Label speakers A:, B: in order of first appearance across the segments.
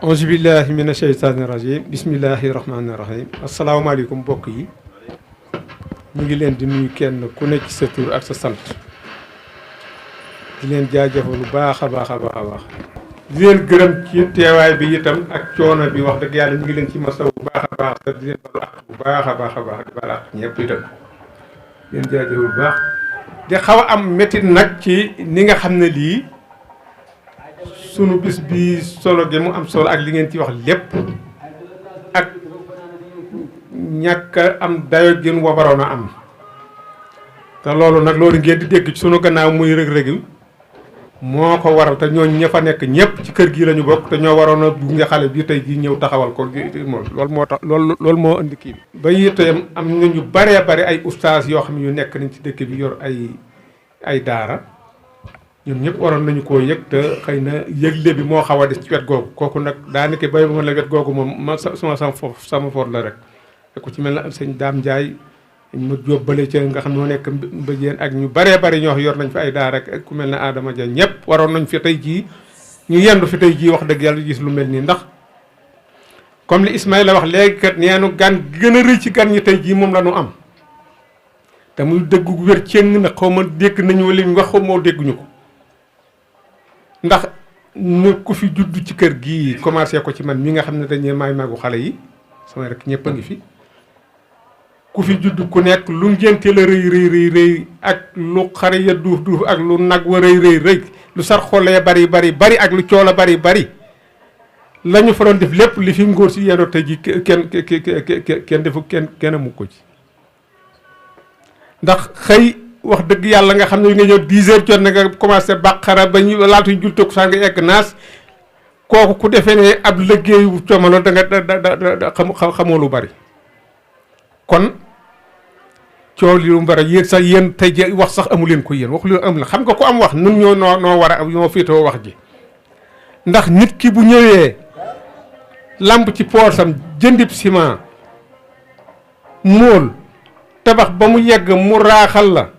A: auzu billahi mina sheytaani rajim bismillahi rahmaani rahim asalaamaaleykum mbokk yi ñu ngi leen di nuyu kenn ku nekk ci sa tur ak sa sant di leen jaajëfal bu baax a baax a baax a baax di leen gërëm ci teewaay bi itam ak coono bi wax dëgg yàlla ñu ngi leen ci masaw bu baax a baax te di leen balu ak bu baax a baax a baax di balu ak ñëpp itam di leen jaajëfal bu baax di xaw a am métit nag ci ni nga xam ne lii sunu bis bi solo gi mu am solo ak li ngeen ci wax lépp ak ñàkk am dayo gën wa waroon a am te loolu nag loolu ngeen di dégg ci sunu gannaaw muy rëg-rëgi moo ko waral te ñooñu ña fa nekk ñëpp ci kër gi la ñu bokk te ñoo waroon a gunge xale bi tey jii ñëw taxawal ko moom loolu moo tax loolu moo indi kii bi ba itam am na ñu baree bari ay ustaas yoo xam ne yu nekk nañ ci dëkk bi yor ay daara ñun ñëpp waroon nañu koo yëg te xëy na yëgle bi moo xaw a des ci wet googu kooku nag daanaka bay ma la wet googu moom ma sama foot la rek te ku ci mel na sëñ Daam Njaay mu jóbbale ca nga xam ne moo nekk mbëjeen ak ñu baree bari ñoo yor nañ fi ay daara rek ku mel ne Adama Dia ñëpp waroon nañ fi tey jii ñu yendu fi tey jii wax dëgg yàlla gis lu mel nii ndax comme li Ismaïla wax léegi kat neenu gan gën a rëy ci gan ñi tey jii moom la ñu am te muy dëgg gu wér cëng na xaw ma dégg nañu wala ñu wax xaw moo dégguñu ko ndax ñu ku fi judd ci kër gii commencé ko ci man mi nga xam ne dañuy maay magu xale yi sama rek ñëpp a ngi fi ku fi judd ku nekk lu ngénte la rëy ak lu xare ya duuf ak lu nag wa rëy lu sar xoolee bari ak lu coola bari la ñu fa doon def lépp li fi ngóor si yenoo tey ji kenn defu kenn amu ko ci ndax xëy wax dëgg yàlla nga xam ne nga ñëw 10 heures jot na nga commencé bàqara ba ñu laatuñ jul toog saa nga egg naas kooku ku defee ne ab liggéeyu coomalo da nga xamoo lu bari kon coow li lu bari yéen sax yéen tey ji wax sax amu leen ko yéen waxu leen am la xam nga ko am wax nun ñoo noo war a ñoo féetewoo wax ji ndax nit ki bu ñëwee lamb ci poosam jëndib ciment móol tabax ba mu yegg mu raaxal la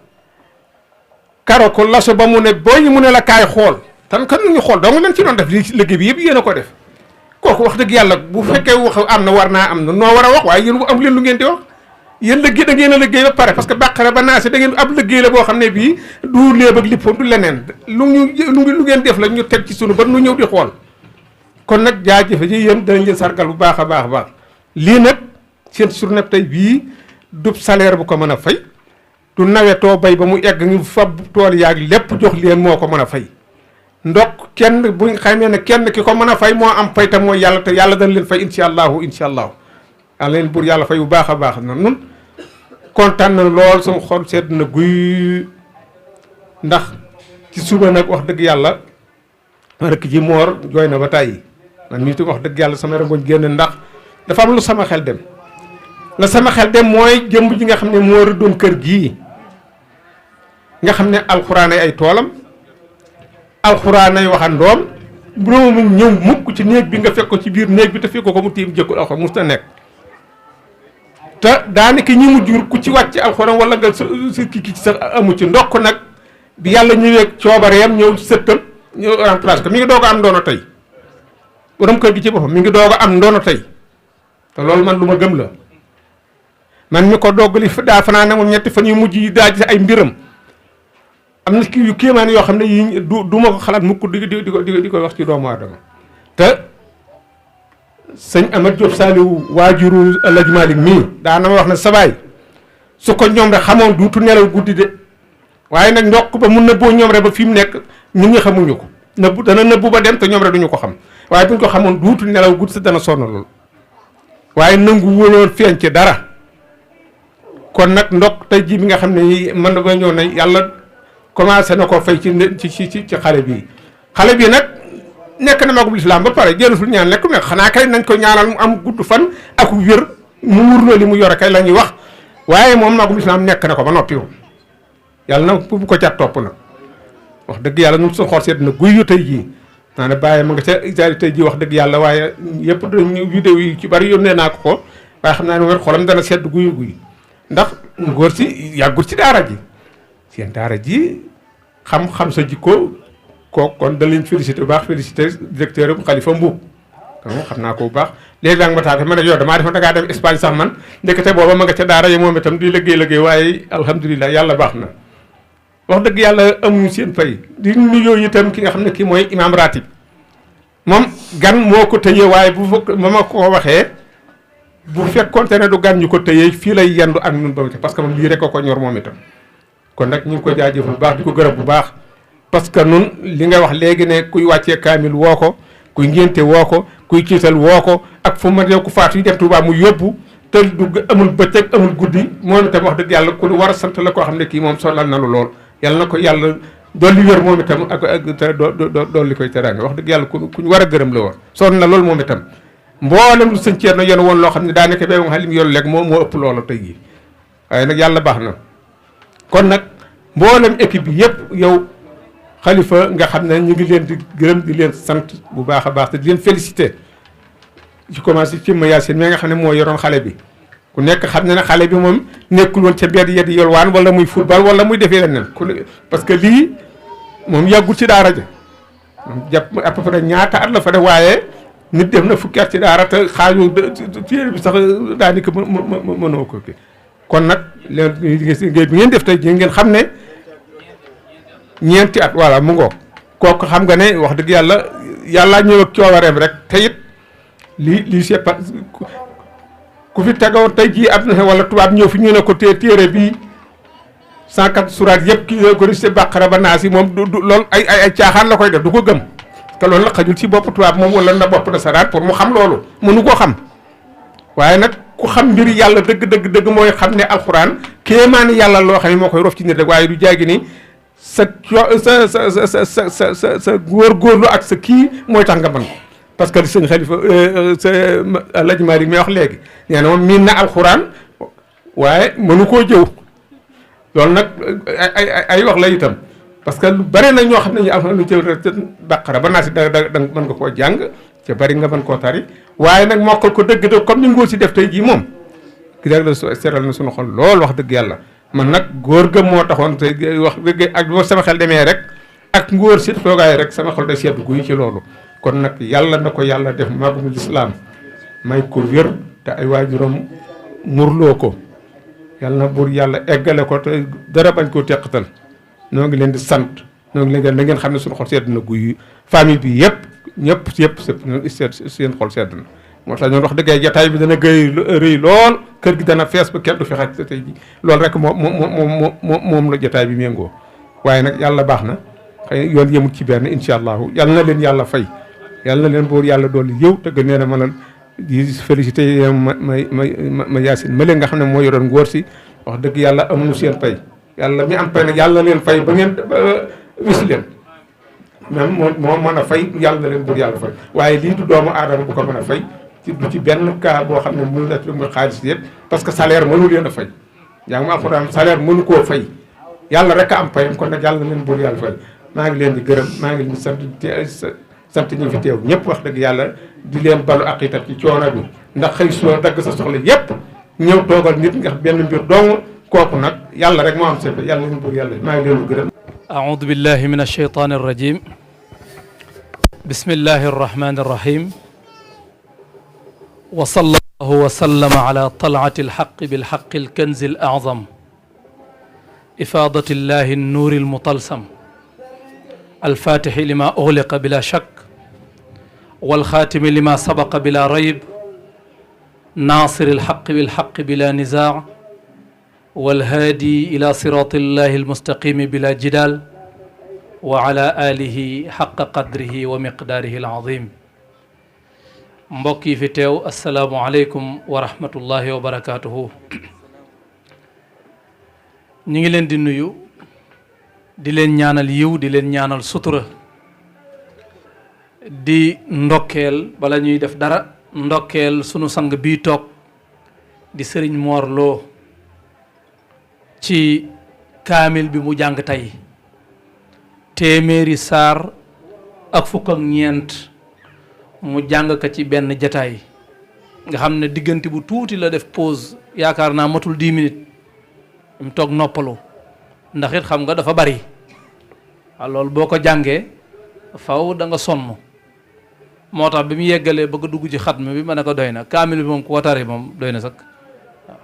A: karo ko laso ba mu ne booy mu ne la kaay xool tan kan ñu xool doo nga leen ci doon def liggéey bi yëpp yéen a ko def kooku wax dëgg yàlla bu fekkee wax am na war naa am na noo war a wax waaye yéen am leen lu ngeen di wax yéen liggéey da ngeen a liggéey ba pare parce que bàqare ba naase da ngeen ab liggéey la boo xam ne bii du léeb ak lippoon du leneen lu ngeen def la ñu teg ci sunu ba nu ñëw di xool kon nag jaajëfe ji yéen danañ leen sargal bu baax a baax lii nag seen journée tey bii du salaire bu ko mën a fay du nawetoo bay ba mu egg ñu fab tool yaag lépp jox leen moo ko mën a fay ndok kenn buñ xamee ne kenn ki ko mën a fay moo am fay te mooy yàlla te yàlla dañ leen fay incha allahu yàlla leen buur yàlla fay bu baax a baax na nun kontaan na lool sama xol sedd na guy ndax ci suba nag wax dëgg yàlla rek ji moor jooy na ba tàyyi man mii wax dëgg yàlla sama rangoñ génn ndax dafa am lu sama xel dem la sama xel dem mooy jëmb ji nga xam ne moo rëddoon kër gii nga xam ne alxuraan ay toolam alxuraan ay waxandoom bu mu ñëw mukk ci néeg bi nga fekk ko ci biir néeg bi te fekk ko mu tiim jëkkul alxuraan mus na nekk te daanaka ñi mu jur ku ci wàcc alxuraan wala nga sa kii sax amu ci ndokk nag bi yàlla ñëwee coobareem ñëw sëttam ñëw remplacé ko mi ngi doog a am ndoono tey borom kër gi ci boppam mi ngi doog a am ndoono tey te loolu man lu ma gëm la man mi ko doggali daa fanaa ne moom ñetti fan yu mujj yi daa gis ay mbiram am na kii yu kéemaan yoo xam ne yi du ma ko xalaat mukk di ko wax ci doomu aadama te sëñ Amath Diop Saliou waajuru El Hadj Malick mii daana ma wax ne sabaay su ko ñoom rek xamoon duutu nelaw guddi de waaye nag ndokk ba mun na boo ñoom rek ba fi mu nekk nit ñi xamuñu ko nëbbu dana nëbbu ba dem te ñoom rek duñu ko xam waaye buñ ko xamoon duutu nelaw guddi sa dana sonn lool waaye nangu wóoloon feeñ ci dara kon nag ndokk tey jii bi nga xam ne man ba ñëw na yàlla commencé na ko fay ci xale bii xale bii nag nekk na magum lislaam ba pare jërusul ñaan lekk nekk xanaa kay nañ ko ñaanal mu am gudd fan ak wér mu wurloo li mu yore kay la ñuy wax waaye moom magum lislaam nekk na ko ba noppi yàlla na bu ko cat topp nag wax dëgg yàlla ñun suñu xool seet na guy yu tey jii naa ne bàyyi ma nga ca Italie tey jii wax dëgg yàlla waaye yëpp dañu vidéo yi ci bari yónnee naa ko waaye xam naa ne xolam dana sedd guy ndax ngóor si yàggul ci daara ji seen daara ji xam sa jikko kooku kon da leen félicité bu baax félicité directeur bu Khalifa Mbuub kon xam naa ko bu baax léegi daal ma taate man a yow damaa defoon da ngaa dem Espagne sax man ndekete booba ma nga ca daara yi moom itam di liggéey waaye alhamdulilah yàlla baax na wax dëgg yàlla amuñu seen fay di nuyoo itam ki nga xam ne kii mooy imam ratib moom gan moo ko tëyee waaye bu ma ko waxee bu fekkoonte ne du gan ñu ko tëyee fii lay yendu ak ñun ba parce que moom lii rek ko ñor moom itam kon nag ñu ngi ko jaajëf bu baax di ko gërëm bu baax parce que nun li nga wax léegi ne kuy wàccee kaamil woo ko kuy ngénte woo ko kuy ciital woo ko ak fu ma yow ku faatu yi dem Tuubaa mu yóbbu te du amul bëccëg amul guddi moom itam wax dëgg yàlla ku war a sant la koo xam ne kii moom solal na lu lool yàlla na ko yàlla dolli wér moom itam ak te dolli koy teraanga wax dëgg yàlla ku ñu war a gërëm la woon sonn na loolu moom itam mboolem lu sëñ Ceerno yoon woon loo xam ne daanaka ba nga xam li mu yor léegi moo ëpp loolu tey jii waaye nag yàlla baax na kon nag mboolem équipe bi yëpp yow xalifa nga xam ne ñu ngi leen di gërëm di leen sant bu baax a baax te di leen félicité ci commencé ci ma Yaasin mi nga xam ne moo yoroon xale bi ku nekk xam ne ne xale bi moom nekkul woon ca mbedd ya di yolwaan wala muy football wala muy defee leneen parce que lii moom yàggul ci daara ja moom jàpp à peu près ñaata at la fa def waaye nit def na fukki at ci daara te xaaju téere bi sax daanaka mënoo ko kii kon nag leen bi ngeen def tey ji ngeen xam ne ñeenti at voilà mu ngoog kooku xam nga ne wax dëgg yàlla ñëw ak coowareem rek te it lii c'est pas ku fi tegoon tey jii am na wala tubaab ñëw fi ñu ne ko téere bii 104 suraat yëpp kii ko risté Baqara ba Naas yi moom du loolu ay caaxaan la koy def du ko gëm te loolu la xajul ci bopp tubaab moom wala na bopp nasaraan pour mu xam loolu mënu koo xam waaye nag ku xam mbiri yàlla dëgg mooy xam ne alxuraan kéemaani yàlla loo xam ne moo koy rof ci nit rek waaye du jaagi ni sa góorgóorlu ak sa kii mooy tax nga mën ko parce que li sëñ Xalifa sa Alaaji Maalik mi wax léegi nee na moom miin na alxuraan waaye mënu koo jëw loolu nag ay wax la itam parce que lu bare na ñoo xam ne ñu am lu jëw rek Baqara ba Naas da mën nga koo jàng ca bari nga mën koo tari waaye nag mokkal ko dëgg comme ni ngóor si def tey jii moom ki rek la seral na suñu xol lool wax dëgg yàlla man nag góor gëm moo taxoon te wax dëgg ak boo sama xel demee rek ak ngóor si toogaay rek sama xol day seddu guy ci loolu kon nag yàlla na ko yàlla def magumul islaam may ko wér te ay waajuram murloo ko yàlla na buur yàlla eggale ko te dara bañ koo teqatal noo ngi leen di sant noo ngi leen di na ngeen xam ne suñu xol sedd na guy famille bi yëpp seen xol sedd na moo tax ñoon wax dëgg jataay bi dana rëy lool kër gi dana fees ba kenn du fi xaj tey ji loolu rek moom la jataay bi méngoo waaye nag yàlla baax na xëy yoon yemul ci benn incha allahu yàlla na leen yàlla fay yàlla na leen buur yàlla doolu yëw te gën leen a mën a di félicité ma Yaasin ma leen nga xam ne moo yoroon ngóor si wax dëgg yàlla amuñu seen pay yàlla mi am pay nag yàlla na leen fay ba ngeen wis leen même moo mën a fay yàlla na leen buur yàlla fay waaye lii du doomu aadama bu ko mën a fay du ci benn cas boo xam ne mënu la muy xaalis yëpp parce que salaire mënu leen a fay yaa ngi ma alxuraan salaire mënu koo fay yàlla rek a am payam kon nag yàlla na leen buur yàlla fay maa ngi leen di gërëm maa ngi leen di sant ñi fi teew ñëpp wax dëgg yàlla di leen balu ak itam ci coono bi ndax xëy soo dagg sa soxla yëpp ñëw toogal nit nga benn mbir dong kooku nag yàlla rek moo am seen yàlla na leen buur yàlla maa ngi leen di gërëm.
B: أعوذ بالله من الشيطان الرجيم بسم الله الرحمن الرحيم وصلى الله وسلم على طلعة الحق بالحق الكنز الأعظم إفاضة الله النور المطلسم الفاتح لما أغلق بلا شك والخاتم لما سبق بلا ريب ناصر الحق بالحق بلا نزاع والهادي إلى صراط الله المستقيم بلا جدال وعلى آله حق قدره ومقداره العظيم mbokk yi fi teew asalaamualeykum wa rahmatullahi wa barakaatuhu ñu ngi leen di nuyu di leen ñaanal yiw di leen ñaanal sutura di ndokkeel bala ñuy def dara ndokkeel sunu sang bii toog di sëriñ Mor Lo ci kaamil bi mu jàng tey téeméeri saar ak fukk ak ñeent mu jàng ko ci benn jataay nga xam ne diggante bu tuuti la def pause yaakaar naa matul 10 minutes mu toog noppalu ndax it xam nga dafa bari waaw loolu boo ko jàngee faw da nga sonn moo tax bi mu yeggalee bëgg a dugg ci xatma bi ma ne ko doy na kaamil bi moom ku ko tari moom doy na sax waaw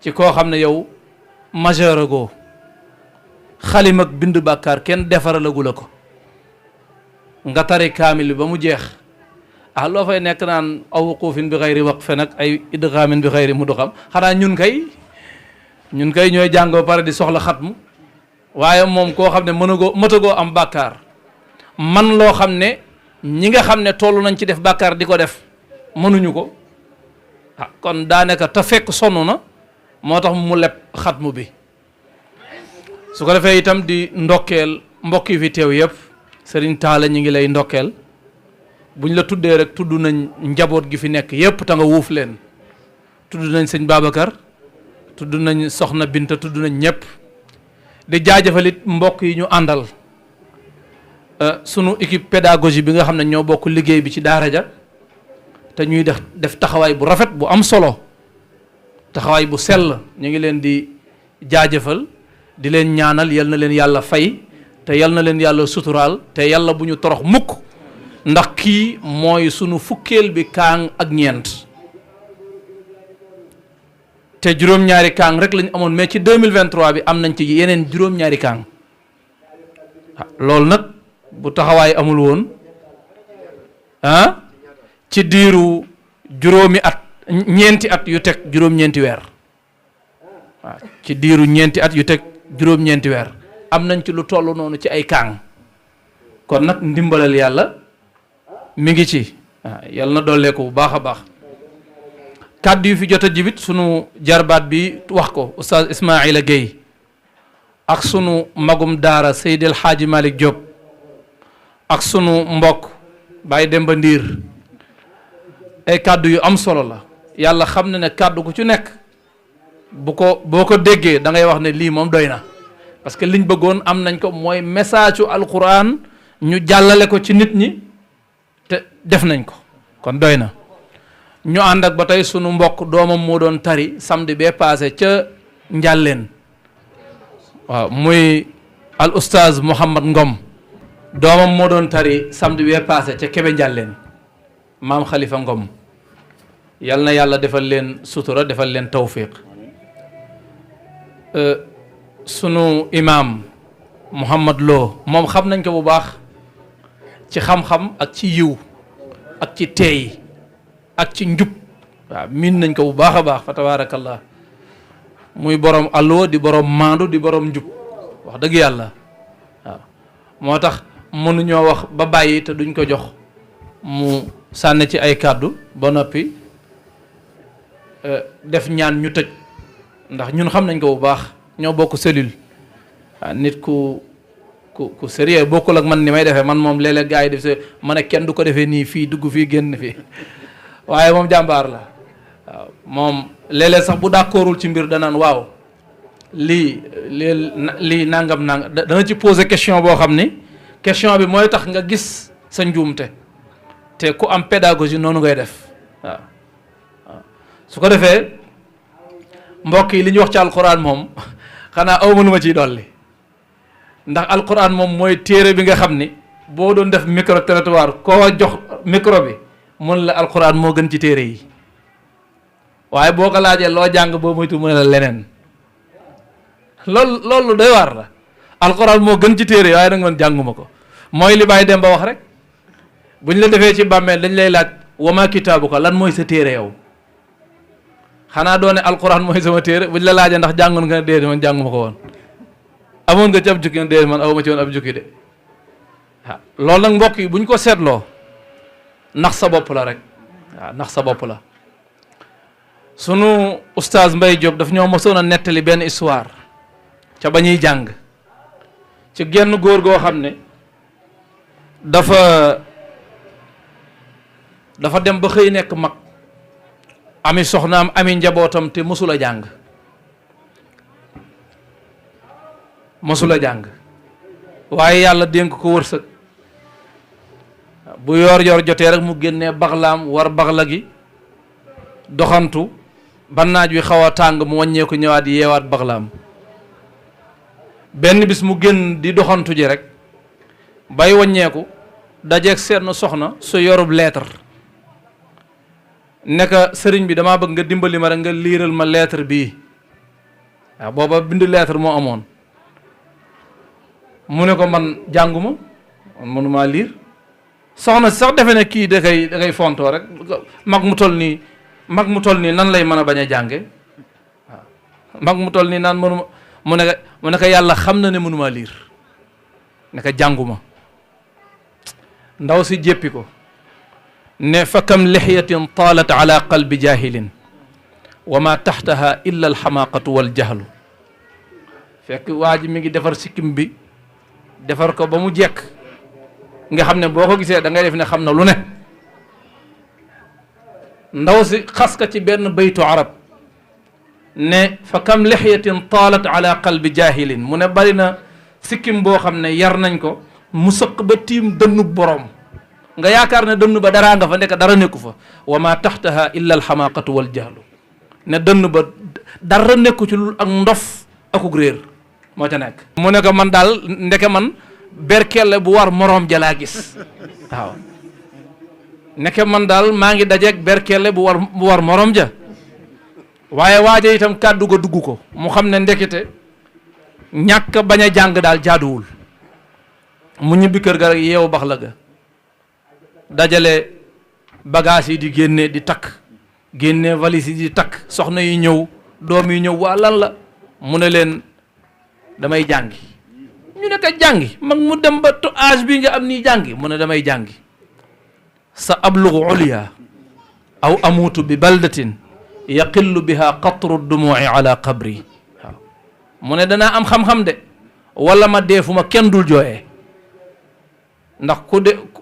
B: ci koo xam ne yow majeur goo xalim ak bind bàkkaar kenn defaralagu la ko nga tari kaamil bi ba mu jeex loo fay nekk naan aw wuquufin bi xayri waqfe nag ay idgaamin bi xayri mudgham xanaa ñun kay ñooy jàng ba pare di soxla xatmu waaye moom koo xam ne mëtagoo am bàkkaar man loo xam ne ñi nga xam ne toll nañ ci def bàkkaar di ko def mënuñu ko kon daanaka te fekk sonn na moo tax mu leb xatmu bi su ko defee itam di ndokkeel mbokk yi fi teew yëpp sëriñ Taala ñi ngi lay ndokkeel buñ la tuddee rek tudd nañ njaboot gi fi nekk yëpp te nga wuuf leen tudd nañ sëñ Babacar tudd nañ soxna Binta tudd nañ ñëpp di jaajëfalit mbokk yi ñu àndal sunu équipe pédagogie bi nga xam ne ñoo bokk liggéey bi ci daara ja te ñuy def taxawaay bu rafet bu am solo taxawaay bu sell ñu ngi leen di jaajëfal di leen ñaanal yal na leen yàlla fay te yal na leen yàlla suturaal te yàlla bu ñu torox mukk ndax kii mooy sunu fukkeel bi kaang ak ñeent te juróom-ñaari kaang rek lañ amoon mais ci 2023 bi am nañ ci yeneen juróom-ñaari kaang loolu nag bu taxawaay amul woon ci diiru juróomi at ñeenti at yu teg juróom-ñeenti weer waaw ci diiru ñeenti at yu teg juróom-ñeenti weer am nañ ci lu toll noonu ci ay kaang kon nag ndimbalal yàlla mi ngi ci yàlla na dollee ko bu baax a baax kàddu yu fi jot a jibit sunu jarbaat bi wax ko oustaz Ismaila Gueye ak sunu magum daara Seydil Hadji Malick Diop ak sunu mbokk Baye Demba Ndiir ay kàddu yu am solo la yàlla xam na ne kàddu ku ci nekk boo ko déggee da ngay wax ne lii moom doy na parce que liñ bëggoon am nañ ko mooy message u alquran ñu jàllale ko ci nit ñi te def nañ ko kon doy na ñu ànd ak ba tey sunu mbokk doomam moo doon tari samedi bee passé ca Njàlleen waaw muy al oustaz Mouhamad Ngom doomam moo doon tari samedi bee passé ca Kébé Njàlleen maam Khalifa Ngom yal na yàlla defal leen sutura defal leen tawfiq sunu imaam Mouhamad Lo moom xam nañ ko bu baax ci xam-xam ak ci yiw ak ci teey ak ci njub waaw miin nañ ko bu baax a baax fa tabaarakallah muy borom allo di borom maandu di borom njub wax dëgg yàlla waaw moo tax mënuñoo wax ba bàyyi te duñ ko jox mu sànni ci ay kàddu ba noppi def ñaan ñu tëj ndax ñun xam nañ ko bu baax ñoo bokk cellule waaw nit ku sérieux bokkul ak man ni may defee man moom léeg-léeg gars yi def se ma ne kenn du ko defee nii fii dugg fii génn fii waaye moom jàmbaar la waaw moom léeg-léeg sax bu d'accordul ci mbir danaan waaw lii nangam dana ci poser question boo xam ni question bi mooy tax nga gis sa njuumte te ku am pédagogie noonu ngay def waaw su ko defee mbokk yi li ñu wax ci alquran moom xanaa aw ma lu ma ciy dolli ndax alquran moom mooy téere bi nga xam ni boo doon def micro trottoir koo jox micro bi mun la alquran moo gën ci téere yi waaye boo ko laajee loo jàng boo moytu mu ne la leneen loolu doy waar la alquran moo gën ci téere yi waaye nag man jànguma ko mooy li Baye Demba wax rek buñ la defee ci bàmmeel dañ lay laaj wama kitaabu ko lan mooy sa téere yow xanaa doone alquran mooy sama téere buñ la laajee ndax jàngoon nga ne déedéet man jànguma ko woon amoon nga ci ab jukki déedéet man awuma ci woon ab jukki de waaw loolu nag mbokk yi buñ ko seetloo nax sa bopp la rek waaw nax sa bopp la sunu oustaz Mbaye Diop daf ñoo mosoon a nettali benn histoire ca ba ñuy jàng ci genn góor goo xam ne dafa dem ba xëy nekk mag ami soxnaam ami njabootam te mësula jàng waaye yàlla dénk ko wërsëg bu yor jotee rek mu génnee baxlaam war baxla gi doxantu ba naaj wi xaw a tàng mu wàññeeku ñëwaat yeewaat baxlaam benn bis mu génn di doxantu ji rek bay wàññeeku dajeeg seen soxna su yorub lettre ne ka sëriñ bi damaa bëgg nga dimbali ma rek nga liiral ma lettre bii waaw booba bind lettre moo amoon mu ne ko man jànguma mënumaa liir soxna sax defe ne kii da ngay fontoo rek mag mu toll nii nan lay mën a bañ a jànge waaw mag mu toll nii naan mënuma mu ne ko yàlla xam na ne mënumaa liir ne ko jànguma ndaw si jéppi ko ne fa kam lixyatin taalat ala qalbi jahilin wa ma taxtaha illa alxamaqatu waljahlu fekk waa ji mi ngi defar sikkim bi defar ko ba mu jekk nga xam ne boo ko gisee da ngay def ne xam na lu ne ndaw si xas ka ci benn baytu arab ne fa kam lixyatin taalat ala qalbi jahilin mu ne bari na sikkim boo xam ne yar nañ ko mu sëq ba tiim dënnu boroom nga yaakaar ne dënn ba daraa nga fa nekk dara nekku fa wa ma taxtaha illa alxamaqatu waljahlu ne dënn ba dara nekku ci lu ak ndof akuk réer moo ca nekk mu ne ko man daal ndeke man berkelle bu war moroom ja laa gis waaw ndeke man daal maa ngi dajeeg berkelle bu war moroom ja waaye waaja itam kàddu ga dugg ko mu xam ne ndekete ñàkk bañ a jàng daal jaaduwul mu ñibbi kër ga rek yeewu bax la ga dajale bagage yi di génne di takk génne valise yi di takk soxna yi ñëw doom yi ñëw waa lan la mu ne leen damay jàngi ñu ne ko jàngi mag mu dem ba âge bi nga am nii jàngi mu ne damay jàngi sa ablugu ulya aw amuutu bi baldatin yaqillu biha qatru dumu'i ala qabri waaw mu ne danaa am xam-xam de wala ma dee fu ma kenn dul jooyee ndax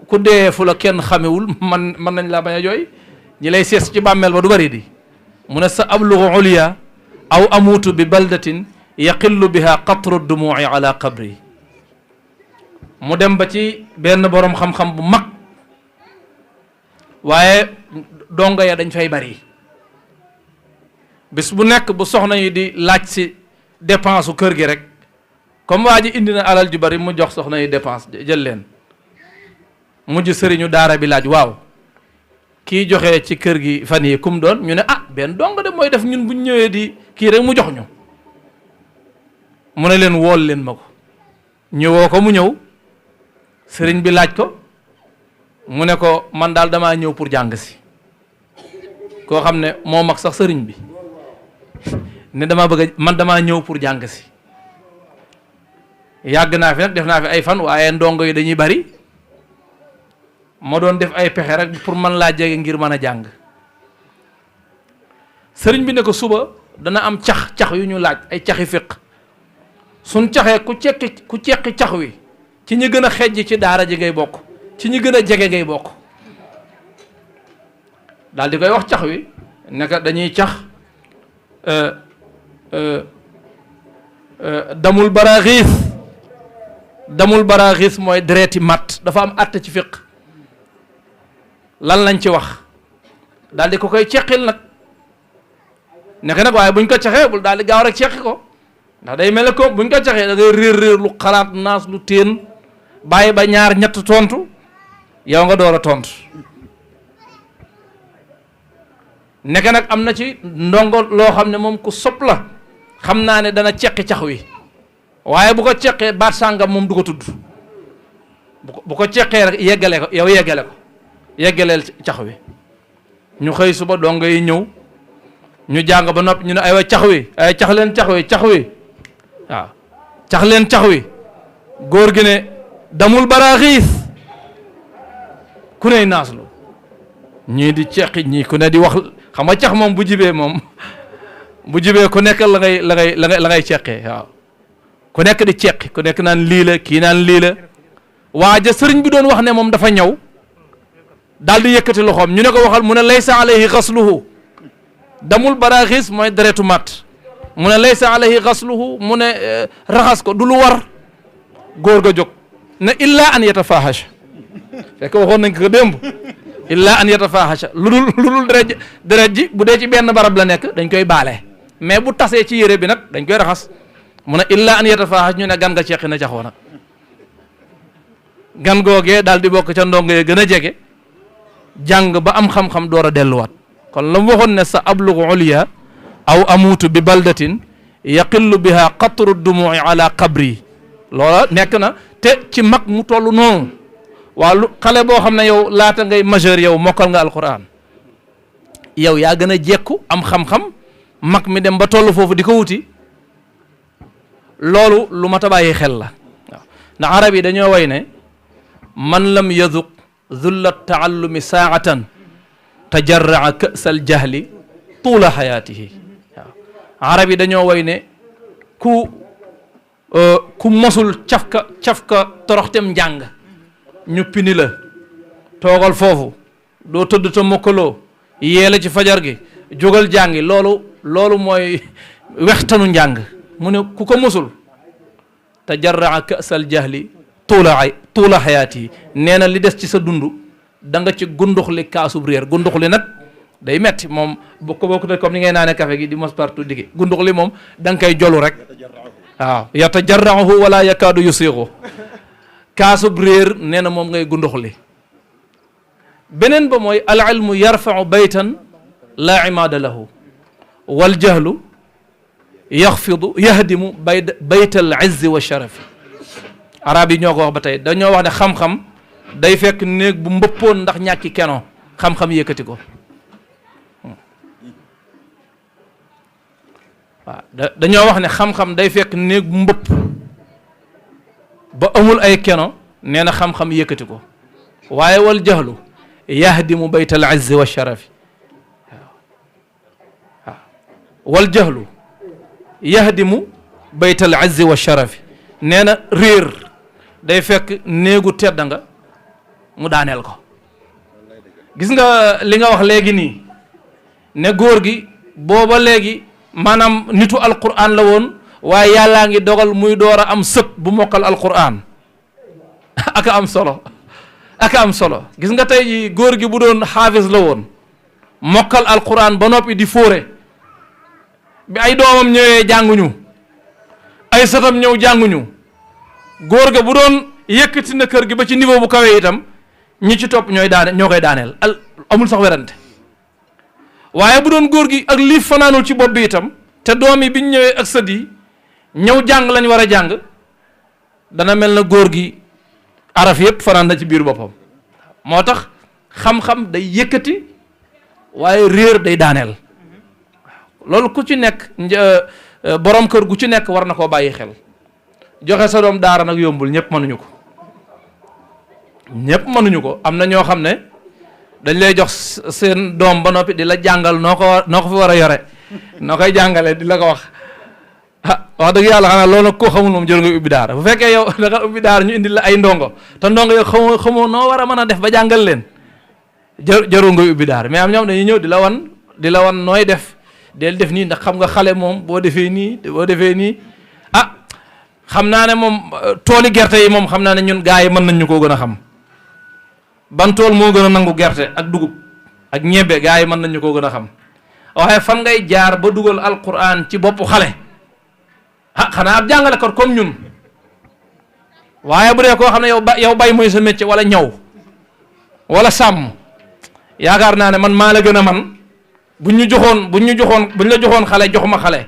B: ku dee fu la kenn xamewul man nañ laa bañ a jooy ñi lay sees ci bàmmeel ba du bari di mu ne sa ablugu ulya aw amuutu bi baldatin yaqillu biha qatru dumu'i ala qabri mu dem ba ci benn boroom xam-xam bu mag waaye dongo ya dañ fay bari bis bu nekk bu soxna yi di laaj si dépense u kër gi rek comme waa ji indi na alal ju bari mu jox soxna yi dépense jël leen mujj sëriñu daara bi laaj waaw kii joxe ci kër gi fan yi kum doon ñu ne ah benn dong de mooy def ñun buñ ñëwee di kii rek mu jox ñu mu ne leen wool leen ma ko ñëwoo ko mu ñëw sëriñ bi laaj ko mu ne ko man daal damaa ñëw pour jàng si koo xam ne moo mag sax sëriñ bi ne damaa ñëw pour jàng si yàgg naa fi nag def naa fi ay fan waaye ndongo yi dañuy bari ma doon def ay pexe rek pour man laa jege ngir mën a jàng sëriñ bi ne ko suba dana am cax yu ñu laaj ay caxi fiq suñ caxee ku ceqi cax wi ci ñi gën a xejj ci daara ji ngay bokk ci ñi gën a jege ngay bokk daal di koy wax cax wi naka dañuy cax damul baraaxiis mooy dereeti matt dafa am àtte ci fiq lan lañ ci wax daal di ko koy ceqil nag nekk nag waaye buñ ko caxee bul daal di gaaw rek ceqi ko ndax day mel ne ko buñ ko caxee da ngay réer lu xalaat naas lu téen bàyyi ba ñaar ñett tontu yow nga door a tontu nekk nag am na ci ndongo loo xam ne moom ku sopp la xam naa ne dana ceqi cax wi waaye bu ko ceqee baat sàngam moom du ko tudd bu ko ceqee rek yeggale ko yow yeggaleel cax wi ñu xëy suba dongo yi ñëw ñu jàng ba noppi ñu ne aywa cax wi ay cax leen cax wi waaw cax leen cax wi góor gi ne damul baraaxiis ku ney naaslu ñii di ceqi ñii ku ne di wax xam nga cax moom bu jibee ku nekk la ngay ceqee waaw ku nekk di ceqi ku nekk naan lii la kii naan lii la waaja sëriñ bi doon wax ne moom dafa ñëw daal di yëkkati loxoom ñu ne ko waxal mu ne laysa alayhi xasluhu damul baraaxis mooy deretu mat mu ne laysa alayhi xasluhu mu ne raxas ko du lu war góor ga jóg ne illa an yatafahash fekk waxoon nañ ko démb illa an yatafahash lu dul deret ji bu dee ci benn barab la nekk dañ koy baale mais bu tasee ci yére bi nag dañ koy raxas mu ne illa an yatafahash ñu ne gan nga ceqi na caxoo nag gan googee daal di bokk ca ndongo yi gën a jege jàng ba am xam-xam door a delluwaat kon la mu waxoon ne sa ablugu uliya aw amuutu bi baldatin yaqillu biha qatru dumu'i ala qabri loola nekk na te ci mag mu toll noonu waa lu xale boo xam ne yow laata ngay majeur yow mokkal nga alquran yow yaa gën a jekku am xam-xam mag mi dem ba toll foofu di ko wuti loolu lu mat a bàyyi xel la waaw ndax arab yi dañoo way ne man lam yaduq zulla taallumi saatan tajarraa kësal jahli tuula xayaatihi waaw arab yi dañoo way ne ku mosul cafka toroxtem njàng ñu pini la toogal foofu doo tëdd ta mokkaloo yeela ci fajar gi jógal jàngi loolu mooy wextanu njàng mu ne ku ko mosul tajarraa kësal jahli tuula xayaatihi nee na li des ci sa dund da nga ci gunduxli kaasub réer gunduxli nag day metti moom bu ko bokk comme ni ngay naane café gi di mos partout digge gunduxli moom da nga koy jolu rek waaw yatajarrahu wala yakaadu yusiixu kaasub réer nee na moom ngay gunduxli beneen ba mooy al ilmu yarfau baytan laa imaada lahu wal jahlu yaxfidu yahdimu baytal izzi wa sharafi arab yi ñoo ko wax ba tey dañoo wax ne xam-xam day fekk néeg bu mbëppoon ndax ñàkki keno xam-xam yëkkati ko waaw dañoo wax ne xam-xam day fekk néeg bu mbëpp ba amul ay keno nee na xam-xam yëkkati ko waaye wal jahlu yahdimu baytal izzi wa sharafi waaw wal jahlu yahdimu baytal izzi wa sharafi nee na réer day fekk néegu tedda nga mu daaneel ko gis nga li nga wax léegi nii ne góor gi booba léegi maanaam nitu alquran la woon waaye yàllaa ngi dogal muy door a am sët bu mokkal alquran aka am solo aka am solo gis nga tey ji góor gi bu doon xaafis la woon mokkal alquran ba noppi di fóore bi ay doomam ñëwee jànguñu ay sëtam ñëw jànguñu góor ga bu doon yëkkati na kër gi ba ci niveau bu kawee itam ñi ci topp ñoo koy daaneel amul sax werante waaye bu doon góor gi ak liif fanaanul ci bopp bi itam te doom yi biñ ñëwee ak sët yi ñëw jàng lañ war a jàng dana mel na góor gi araf yëpp fanaan na ci biir boppam moo tax xam-xam day yëkkati waaye réer day daaneel loolu ku ci nekk borom kër gu ci nekk war na koo bàyyi xel joxe sa doom daara nag yombul ñëpp mënuñu ko am na ñoo xam ne dañ lay jox seen doom ba noppi di la jàngal noo ko fi war a yore noo koy jàngalee di la ko wax wax dëgg yàlla xanaa loolu nag koo xamul moom jël nga ubbi daara bu fekkee yow da nga ubbi daara ñu indi la ay ndongo te ndongo yow xamoo noo war a mën a def ba jàngal leen jarul nga ubbi daara mais am ñoom dañuy ñëw di la wan nooy def del def nii ndax xam nga xale moom boo defee nii xam naa ne moom tooli gerte yi moom xam naa ne ñun gars yi mën nañ ñu koo gën a xam ban tool moo gën a nangu gerte ak dugub ak ñebbe gars yi mën nañ ñu koo gën a xam waaye fan ngay jaar ba dugal alquran ci boppu xale xanaa ab jàngalekat comme ñun waaye bu dee koo xam ne yow bay mooy sa métier wala ñaw wala sàmm yaakaar naa ne man maa la gën a man buñ la joxoon xale jox ma xale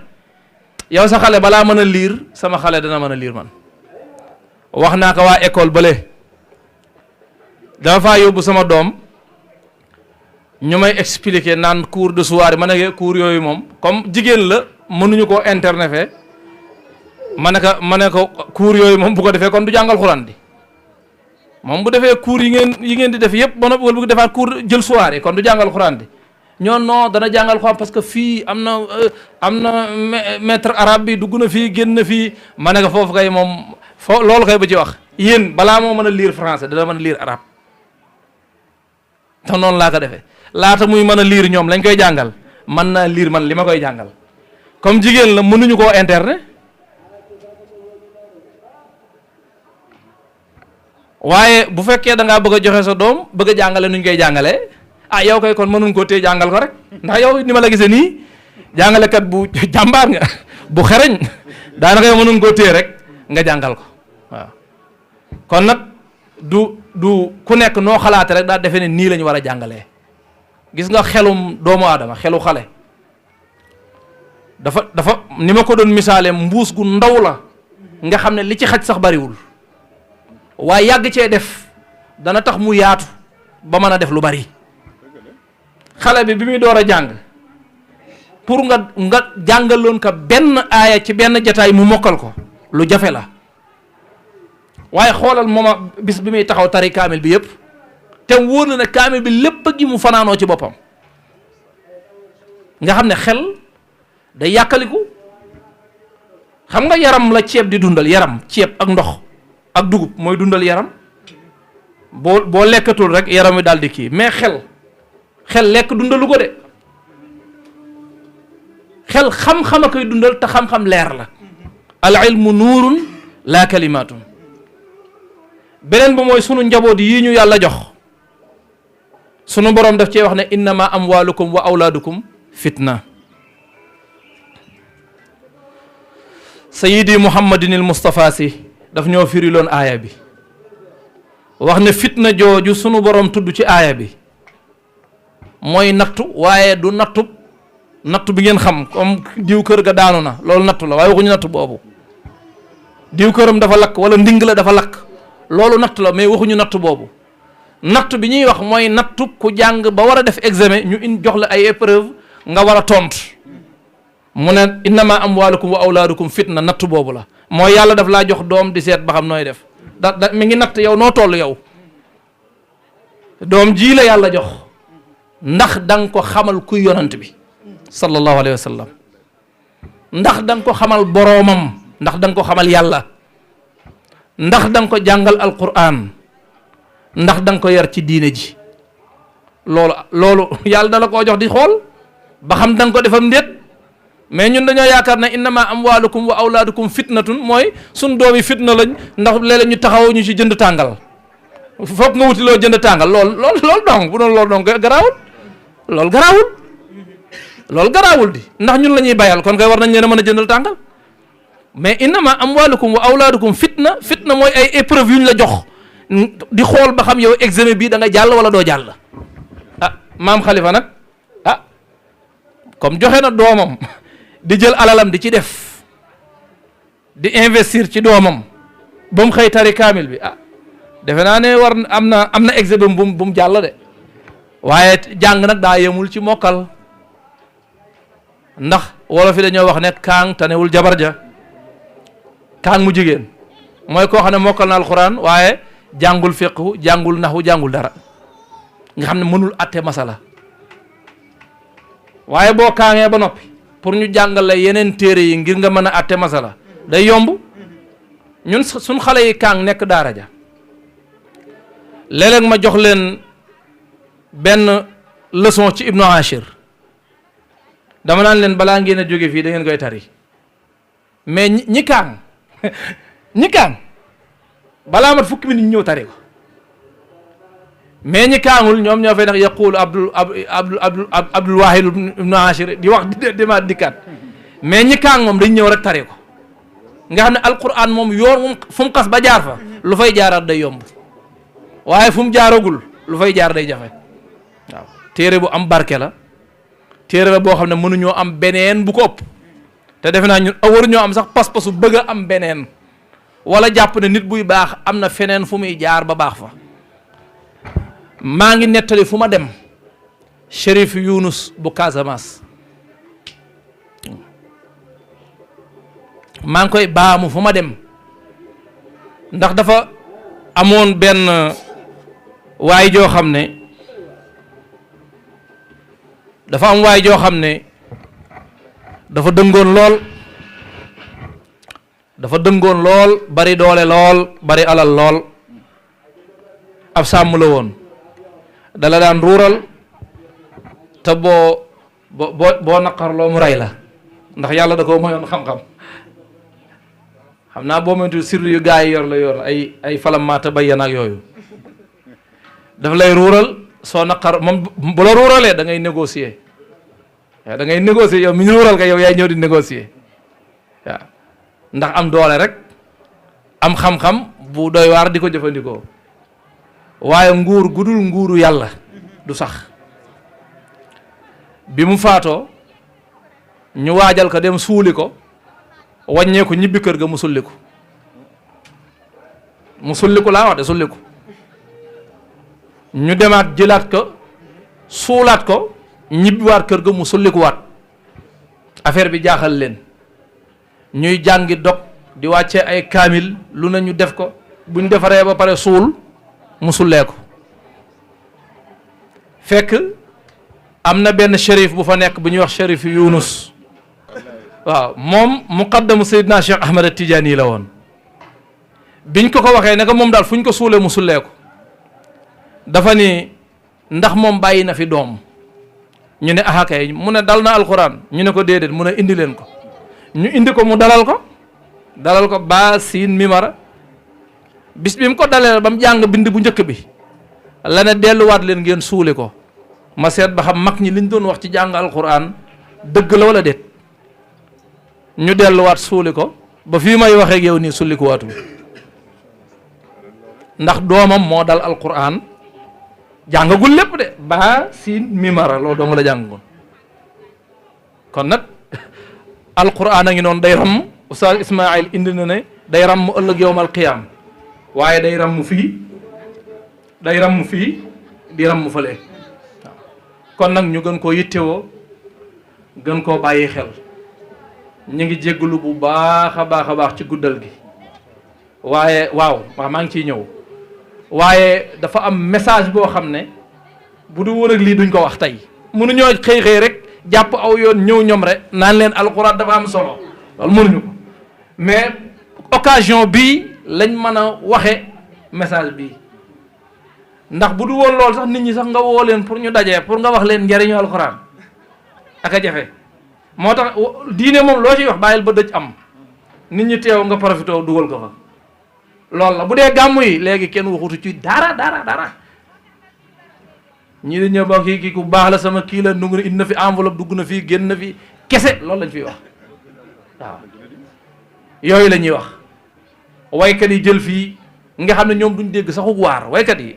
B: yow sa xale balaa mën a liir sama xale dana mën a liir man wax naa ko waa école bële dama faa yóbbu sama doom ñu may expliquer naan cours de soir ma ne cours yooyu moom comme jigéen la mënuñu koo internefe ma ne ko cours yooyu moom bu ko defee kon du jàngal xuraan di moom bu defee cours yi ngeen di def yëpp ba noppi bu defaat cours jël soir yi kon du jàngal xuraan di non dana jàngal xuraan parce que fii am na maître arabe bi dugg na fii génn na fii ma ne ko foofu kay moom loolu kay ba ci wax yéen balaa moo mën a lire français dana mën a lire arabe te noonu laa ko defee laata muy mën a lire ñoom lañ koy jàngal mën naa lire man li ma koy jàngal comme jigéen la mënuñu koo internet waaye bu fekkee da ngaa bëgg a joxe sa doom bëgg a jàngale nuñ koy jàngalee yow koy kon mënuñ koo téye jàngal ko rek ndax yow ni ma la gisee nii jàngalekat bu jàmbaar nga bu xereñ daanaka yow mënuñ koo téye rek nga jàngal ko waaw kon nag du ku nekk noo xalaate rek daa defee ne nii lañu war a jàngalee. gis nga xelum doomu aadama xelu xale dafa ni ma ko doon misaale mbuus gu ndaw la nga xam ne li ci xaj sax bariwul waaye yàgg cee def dana tax mu yaatu ba mën a def lu bari. xale bi muy door a jàng pour nga jàngaloon ko benn aaya ci benn jataay mu mokkal ko lu jafe la waaye xoolal mooma bis bi muy taxaw tari kaamil bi yëpp te wóor na ne kaamil bi lépp gi mu fanaanoo ci boppam nga xam ne xel day yàkkaliku. xam nga yaram la ceeb di dundal, yaram ceeb ak ndox ak dugub mooy dundal yaram. boo lekkatul rek yaram wi daal di kii, mais xel lekk dundalu ko de. xel xam-xam a koy dundal te xam-xam leer la. al ilmu nuurun laa kalimaatun. beneen ba mooy sunu njaboot yii ñu yàlla jox sunu borom daf cee wax ne innama amwalukum wa awlaadukum fitna. sayidi muhammadinil Mustafa si daf ñoo firiloon aaya bi wax ne fitna jooju sunu borom tudd ci aaya bi mooy nattu, waaye du nattu bi ngeen xam comme diw kër ga daanu na loolu nattu la, waaye waxuñu nattu boobu. diw këram dafa lakk wala nding la dafa lakk loolu nattu la, mais waxuñu nattu boobu. nattu bi ñuy wax mooy nattu ku jàng ba war a def examen ñu jox la ay épreuve nga war a tontu. mu ne innama amwalukum wa awlaadukum fitna, nattu boobu la. mooy yàlla daf laa jox doom di seet ba xam nooy def mi ngi natt yow noo toll yow. doom jii la yàlla jox ndax da nga ko xamal kuy yonant bi sallallahu alayhi wa sallam, ndax da nga ko xamal boroomam, ndax da nga ko xamal yàlla, ndax da nga ko jàngal alquran, ndax da nga ko yar ci diine ji. loolu yàlla da la koo jox di xool ba xam da nga ko defam ndéet. mais ñun dañoo yaakaar ne innama amwalukum wa awlaadukum fitnatun mooy suñ doom yi fitna lañ ndax léeg-léeg ñu taxaw ñu ci jënd tàngal foog nga wuti loo jënd tàngal loolu donc bu doon loolu donc garaawul loolu garaawul di ndax ñun la ñuy bayal kon kay war nañ leen a mën a jëndal tàngal. mais innama amwalukum wa awlaadukum fitna mooy ay épreuve yu ñu la jox di xool ba xam yow examen bii da nga jàll wala doo jàll. maam Khalifa nag comme joxe na doomam di jël alalam di ci def di investir ci doomam ba mu xëy tari kaamil bi defe naa ne war am na examen bu mu jàll de. waaye jàng nag daa yemul ci mokkal, ndax wolof yi dañoo wax ne kaang tanewul jabar ja. kaang mu jigéen mooy koo xam ne mokkal na alxuraan waaye jàngul fiqhu, jàngul naxu, jàngul dara, nga xam ne mënul atte masala. waaye boo kaangee ba noppi pour ñu jàngal la yeneen téere yi ngir nga mën a atte masala day yomb. ñun suñ xale yi kaang nekk daara ja léeg-léeg ma jox leen benn leçon ci Ibnu Ashir, dama naan leen balaa ngeen a jóge fii da ngeen koy tari. mais ñi kaang ñi kaang balaa mat fukki minute ñu ñëw tari ko. mais ñi kaangul ñoom ñoo fay nag yaqulu Abdul Wahid Ibnu Ashir di wax demaat dikkaat. mais ñi kaang moom dañ ñëw rek tari ko, nga xam ne alquran moom yoon moom fu mu xas ba jaar fa lu fay jaaraat day yomb, waaye fu mu jaaragul lu fay jaar day jafe. waaw téere bu am barke la, téere la boo xam ne mënuñoo am beneen bu ko ëpp. te defe naa ñun waruñoo am sax pas-pasu bëgg a am beneen, wala jàpp ne nit buy baax am na feneen fu muy jaar ba baax fa. maa ngi nettali fu ma dem Chérif Younus bu Casamance, maa ngi koy baamu fu ma dem, ndax dafa amoon benn waay joo xam ne dafa dëngoon lool bari doole lool bari alal lool. ab sàmm la woon, dala daan ruural te boo naqarloo mu rey la, ndax yàlla da ko mayoon xam-xam. xam naa boo moytu sirlu yu gaa yi yor ay falammaata bayyan ak yooyu. daf lay ruural soo naqar moom bu la ruuralee da ngay négocier. waaw da ngay négocier yow mi ñu ruural ka yow yaay ñëw di négocier waaw, ndax am doole rek am xam-xam bu doy waar di ko jëfandikoo. waaye nguur gudul nguuru yàlla du sax. bi mu faatoo ñu waajal ko dem suuli ko wàññeeku ñibbi kër ga mu sulliku laa wax de sulliku ñu demaat jëlaat ko suulaat ko ñibbiwaat kër ga mu sullikuwaat affaire bi jaaxal leen ñuy jàngi dog di wàcce ay kaamil lu ne ñu def ko buñ defaree ba pare suul mu sullee ko fekk am na benn shérif bu fa nekk bu ñuy wax shérif Yunus waaw moom muqaddamu Seydina Cheikh Ahmed Tidiane la woon biñ ko waxee ne ko moom daal fu ñu ko suulee mu sullee ko dafa ni ndax moom bàyyi na fi doom ñu ne aha kay mu ne dal na alquran ñu ne ko déedéet mu ne indi leen ko ñu indi ko mu dalal ko baa siin mimara bis bi mu ko dalee ba mu jàng bind bu njëkk bi la ne delluwaat leen ngeen suuli ko ma seet ba xam mag ñi liñ doon wax ci jàng alquran dëgg la wala déet ñu delluwaat suuli ko ba fii may waxee ak yow nii sulli ko waatul ndax doomam moo dal alquran jàngagul lépp de baa siin mimara loolu dong la jàngagoon kon nag alquran a ngi noonu day ramm Oustaz Ismaïl indi na ne day ramm ëllëg yowmal qiyaam waaye day ramm fii di ramm fële kon nag ñu gën koo yittewoo gën koo bàyyi xel ñu ngi jégglu bu baax a baax ci guddal gi waaye waaw maa ngi ciy ñëw waaye dafa am message boo xam ne bu du woon ak lii duñ ko wax tey mënuñoo xëy rek jàpp aw yoon ñëw ñoom rek naan leen alxuraan dafa am solo loolu mënuñu ko mais occasion bii lañ mën a waxe message bii ndax bu du woon loolu sax nit ñi sax nga woo leen pour ñu dajee pour nga wax leen njariñu alxuraan ak a jafe moo tax diine moom loo ciy wax bàyyil ba dëj am nit ñi teew nga profité dugal ko fa loolu la bu dee gàmmu yi léegi kenn waxutu ci dara ñii di ñëw ba kii ku baax la sama kii la ndungu indi na fi enveloppe dugg na fii génn na fi kese loolu lañ fiy wax waaw yooyu la ñuy wax waykat yi jël fii nga xam ne ñoom duñ dégg saxu waar waykat yi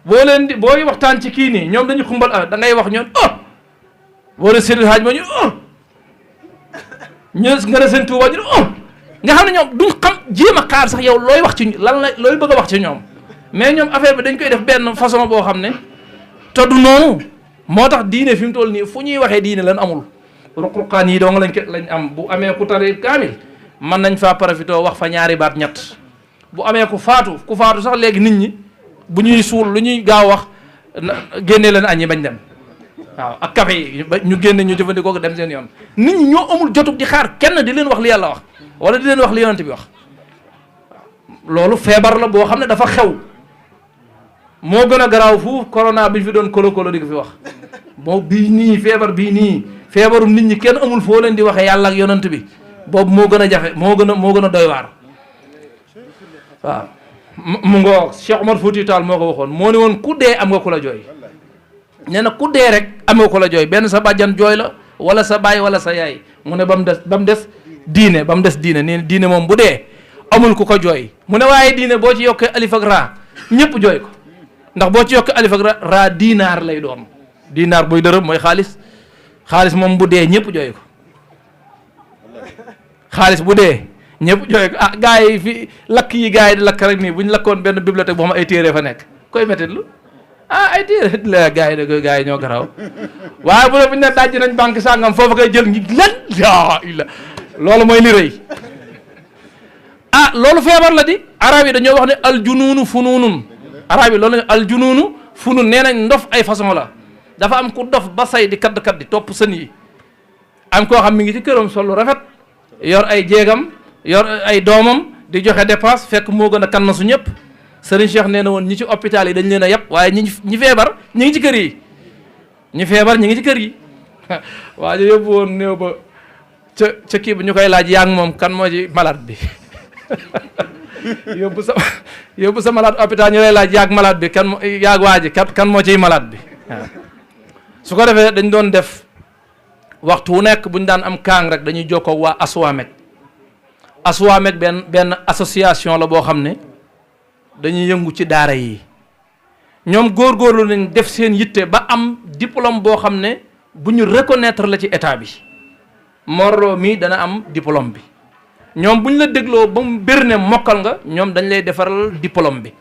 B: boo leen di booy waxtaan ci kii nii ñoom dañu xumbal da ngay wax ñoon boo ne Seydil Hadj ma ñu nga ne seen Tuuba ñu nga xam ne ñoom duñ xam jéem a xaar sax yow looy wax ci lan la looy bëgg a wax ci ñoom mais ñoom affaire bi dañ koy def benn façon boo xam ne te du noonu moo tax diine fi mu toll nii fu ñuy waxee diine lan amul ruqruqaan yi dong lañ am bu amee ku tari kaamil mën nañ faa profité wax fa ñaari baat ñett bu amee ku faatu sax léegi nit ñi bu ñuy suul lu ñuy gaaw wax génnee leen añi bañ dem waaw ak café yi ñu génne ñu jëfandikoo ko dem seen yoon nit ñi ñoo amul jotug di xaar kenn di leen wax li yàlla wax wala di leen wax li yonent bi wax loolu feebar la boo xam ne dafa xew moo gën a garaaw fuuf corona bi ñu fi doon kolo di ko fi wax moo bii nii feebar bii nii feebarum nit ñi kenn amul foo leen di waxee yàlla ak yonent bi boobu moo gën a jafe moo gën a doy waar waaw mu ngoo Cheikh Omar Fouti Tall moo ko waxoon moo ne woon ku dee am nga ku la jooy nee na ku dee rek am nga ku la jooy benn sa bàjjan jooy la wala sa baay wala sa yaay mu ne ba mu des diine nee na diine moom bu dee amul ku ko jooy mu ne waaye diine boo ci yokkee alif ak raa ñëpp jooy ko ndax boo ci yokkee alif ak raa diinaar lay doon diinaar buy dërëm mooy xaalis moom bu dee ñëpp jooy ko xaalis bu dee ñëpp jooy ko gars yi fi lakk yi gars yi di lakk rek nii bu ñu lakkoon benn bibliothèque boo xam ay téere fa nekk koy métti lu ay téere la gars yi ñoo garaw waaye bu ñu ne dajji nañ banque sàngam foofu koy jël ngi lan loolu mooy li rëy loolu feebar la di arab yi dañoo wax ne aljunuunu funuunun arab yi loolu aljunuunu funun nee nañ ndof ay façon la dafa am ku dof ba say di kadd di topp sën yi am koo xam mi ngi ci këram sol lu rafet yor ay jéegam yor ay doomam di joxe dépense fekk moo gën a kan na su ñëpp Serigne Cheikh nee na woon ñi ci hôpital yi dañ leen a yàpp waaye ñi feebar ñi ngi ci kër yi ñi feebar ñi ngi ci kër yi waa ji yóbbu woon néew ba ca kii bi ñu koy laaj yaa ngi moom kan moo ci malade bi yóbbu sa malade hôpital ñu lay laaj yaag malade bi yaag waa ji kan moo ciy malade bi waaw su ko defee dañ doon def waxtu wu nekk bu ñu daan am kaang rek dañuy jokkoo waa Aswamek benn association la boo xam ne dañuy yëngu ci daara yi ñoom góorgóorlu nañ def seen yitte ba am diplôme boo xam ne bu ñu reconnaître la ci état bi. Mor mi dana am diplôme bi ñoom bu ñu la dégloo ba mu bir ne mokkal nga ñoom dañ lay defaral diplôme bi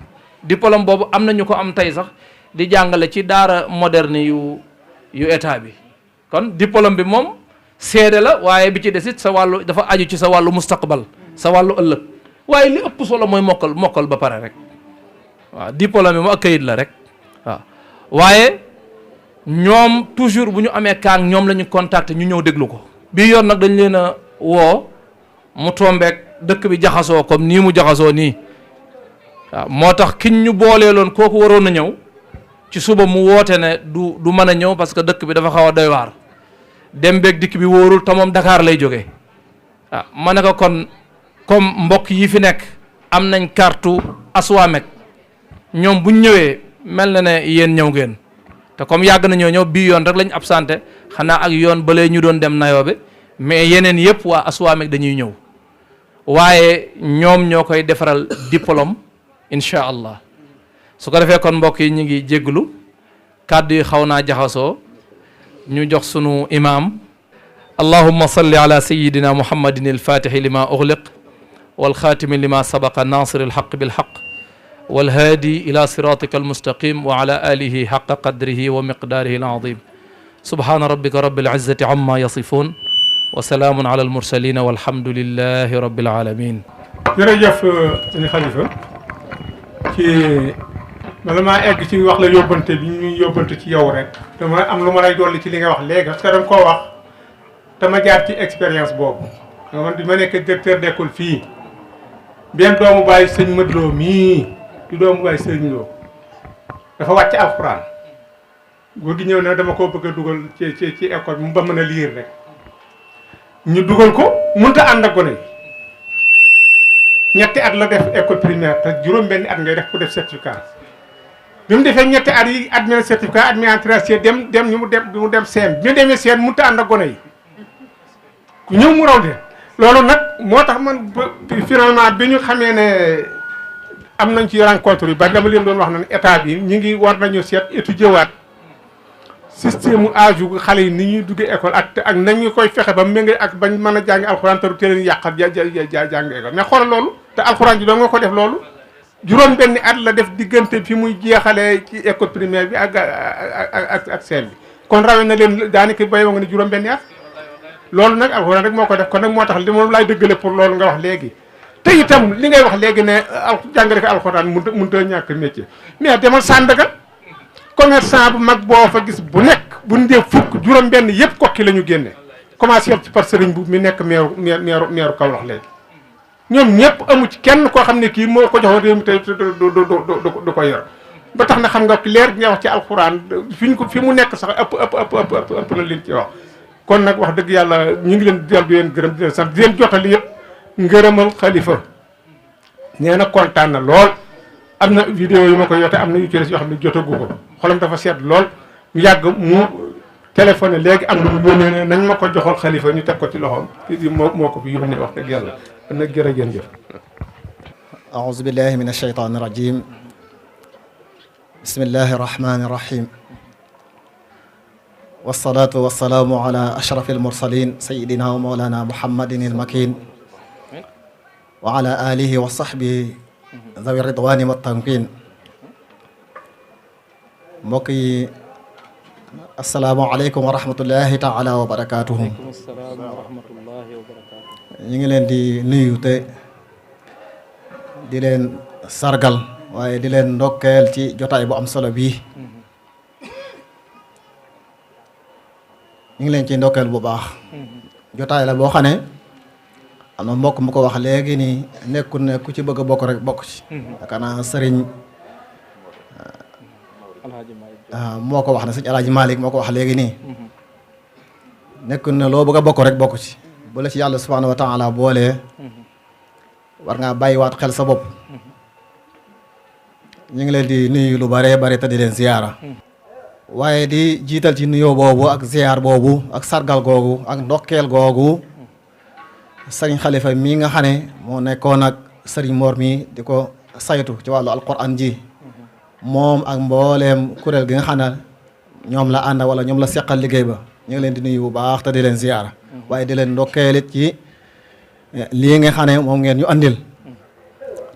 B: diplôme boobu am na ñu ko am tey sax di jàngale ci daara moderne yu état bi kon diplôme bi moom seede la waaye bi ci desit sa wàllu dafa aju ci sa wàllu mustaqbal sa wàllu ëllëg waaye li ëpp solo mooy mokkal ba pare rek waaw diplôme bi mu ak kayit la rek waaw waaye ñoom toujours bu ñu amee kaang ñoom la ñu contacter ñu ñëw déglu ko bii yoon nag dañ leen a woo mu tombeek dëkk bi jaxasoo comme nii mu jaxasoo nii waaw moo tax kiñ ñu booleeloon kooku waroon na ñëw ci suba mu woote ne du mën a ñëw parce que dëkk bi dafa xaw a doy waar dem beeg dikk bi wóorul te moom Dakar lay jógee waaw ma ne ko kon comme mbokk yi fi nekk am nañ kartu Aswamek ñoom buñ ñëwee mel na ne yéen ñëw ngeen te comme yàgg nañoo ñëw bii yoon rek lañ absenté xanaa ak yoon balee ñu doon dem Nayoobe mais yeneen yëpp waa Aswamek dañuy ñëw waaye ñoom ñoo koy defaral diplôme incha allah su ko defee kon mbokk yi ñu ngi jégglu kàddu yi xaw naa jaxasoo ñu jox sunu imaam allahumma salli ala sayidina muhammadin alfatixi lima uxliq walxaatimi lima sabaqa nasir alxaq bilxaq walhaadi ila siratika almustaqim wa ala alihi xaqa qadrihi wa miqdaarihi alazim subhana rabbika rabbil izzati amma yasifun wa salaamun ala almursalin walhamdulillahi rabbil alamin
A: jërëjëf sëñ Xalifa ci bala maa egg ci wax la yóbbante bi ñuy yóbbante ci yow rek dama am lu ma lay dolli ci li nga wax léegi parce que danga koo wax dama jaar ci expérience boobu nga man di ma nekk directeur d'école fii benn doomu bàyyi sëñ Madlo mii di doomu bàyyi sëñ Lo dafa wàcc alxuraan góor gi ñëw ne dama koo bëgg a dugal ci école bi mu ba mën a liir rek ñu dugal ko mënut a ànd ak gone yi ñetti at la def école primaire te juróom-benni at ngay def ku def certificat bi mu defee ñetti at yi admis certificat admis en troisième dem ñu mu dem seen bi ñu demee seen mënut a ànd ak gone yi ku ñëw mu raw de loolu nag moo tax man finalement bi ñu xamee ne am nañ ci rencontre yu bari dama leen doon wax na état bi ñu ngi war nañu seet étudier waat système mu âge yu xale yi ni ñuy duggee école ak nañu koy fexe ba méngale ak bañ mën a jàngi alxuraan te te leen yàqal jàng école mais xoolal loolu te alxuraan ji doo nga ko def loolu juróom benni at la def diggante fi muy jeexalee ci école primaire bi ak seen bi kon rawee na leen daanaka bay nga ne juróom benni at loolu nag alxuraan rek moo ko def kon nag moo tax li moom laay dëggale pour loolu nga wax léegi te itam li ngay wax léegi ne jàngale ko alxuraan mënut a ñàkk métier mais demal Sandaga commerçant bu mag boo fa gis bu nekk bu ñu dee fukk juróom benn yëpp kokki la ñu génne commencé ci par sëriñ bu mi nekk meeru Kaolack léegi ñoom ñëpp amu ci kenn koo xam ne kii moo ko joxoon réew mi te du ko yor ba tax na xam nga leer gi nga wax ci alxuraan fi mu nekk sax ëpp na leen ci wax kon nag wax dëgg yàlla ñu ngi leen dellu di leen gërëm di leen sant di leen jotali yëpp ngërëmal xalifa nee na kontaan na lool am na vidéo yu ma ko yote am na yu ci des yoo xam ne jotagu ko xolam dafa seet lool mu yàgg mu téléphoné léegi am na mu yónnee ne nañ ma ko joxol xalifa ñu teg ko ci loxoom moo ko fi yónnee wax dëgg yàlla kon nag jërëjëf.
C: أعوذ بالله من الشيطان الرجيم بسم الله الرحمن الرحيم والصلاة والسلام على أشرف المرسلين سيدنا ومولانا محمد المكين وعلى آله وصحبه ذوي الرضوان والتمكين mbokk yi asalaamaaleykum wa rahmatullahi taala wa barakaatuhu. ñu ngi leen di nuyu te di leen sargal waaye di leen ndokkeel ci jotaay bu am solo bii ñu ngi leen ci ndokkeel bu baax. jotaay la boo xam ne am na mbokk mu ko wax léegi nii nekkul ne ku ci bëgg a bokk rek bokk ci. yaakaar naa sëriñ moo ko wax ne sëñ Alaaji Malick moo ko wax léegi nii nekkul ne loo bëgg a bokk rek bokk ci bu la ci yàlla subhaanahu wa taala boolee war ngaa bàyyiwaat xel sa bopp. ñu ngi leen di nuyu lu bare bare te di leen ziyaara waaye di jiital ci nuyoo boobu ak ziyaar boobu ak sargal googu ak ndokkeel googu sëriñ Xalifa mii nga xam ne moo nekkoon ak sëriñ Mor mi di ko saytu ci wàllu alquran ji moom ak mbooleem kuréel gi nga xam ne ñoom la ànd wala ñoom la seqal liggéey ba ñu ngi leen di nuyu bu baax te di leen ziyaara waaye di leen ndokkeelit ci lii nga xam ne moom ngeen ñu andil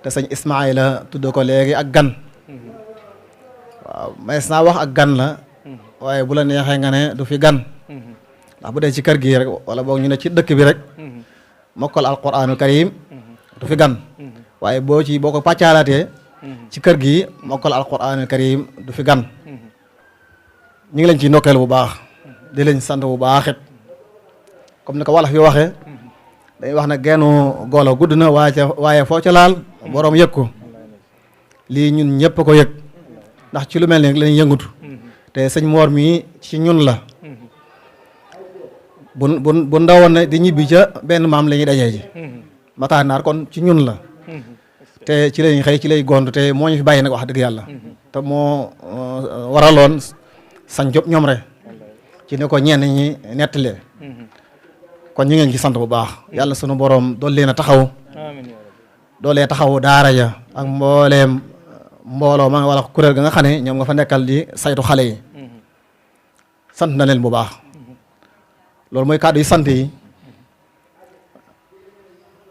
C: te sëñ Ismaïla tudd ko léegi ak gan waaw mais naa wax ak gan la waaye bu la neexee nga ne du fi gan ndax bu dee ci kër gi rek wala boog ñu ne ci dëkk bi rek mokkal alquraanul karim du fi gan waaye boo ko pàccaalaatee ci kër gi mokkal alquraanul karim du fi gan ñu ngi leen ci ndokkeel bu baax di leen sant bu baax it comme ni ko wolof yi waxee dañuy wax ne geenu golo gudd na waaye foo ca laal boroom yëg ko lii ñun ñëpp ko yëg ndax ci lu mel ni lañuy yëngutu te sëñ Mor mii ci ñun la bu ndawoon ne di ñibbi ca benn maam la ñuy dajee ji Matar Naar kon ci ñun la te ci lañuy xëy ci lay gond te moo ñu fi bàyyi nag wax dëgg yàlla te moo waraloon sañ job ñoom rek ci ne ko ñenn ñi nettalee kon ñu ngeen ci sant bu baax yàlla sunu borom dool leen a taxaw doolee taxaw daara ja ak mbooleem mbooloo ma wala kuréel ga nga xam ne ñoom nga fa nekkal di saytu xale yi sant na leen bu baax loolu mooy kàddu yi sant yi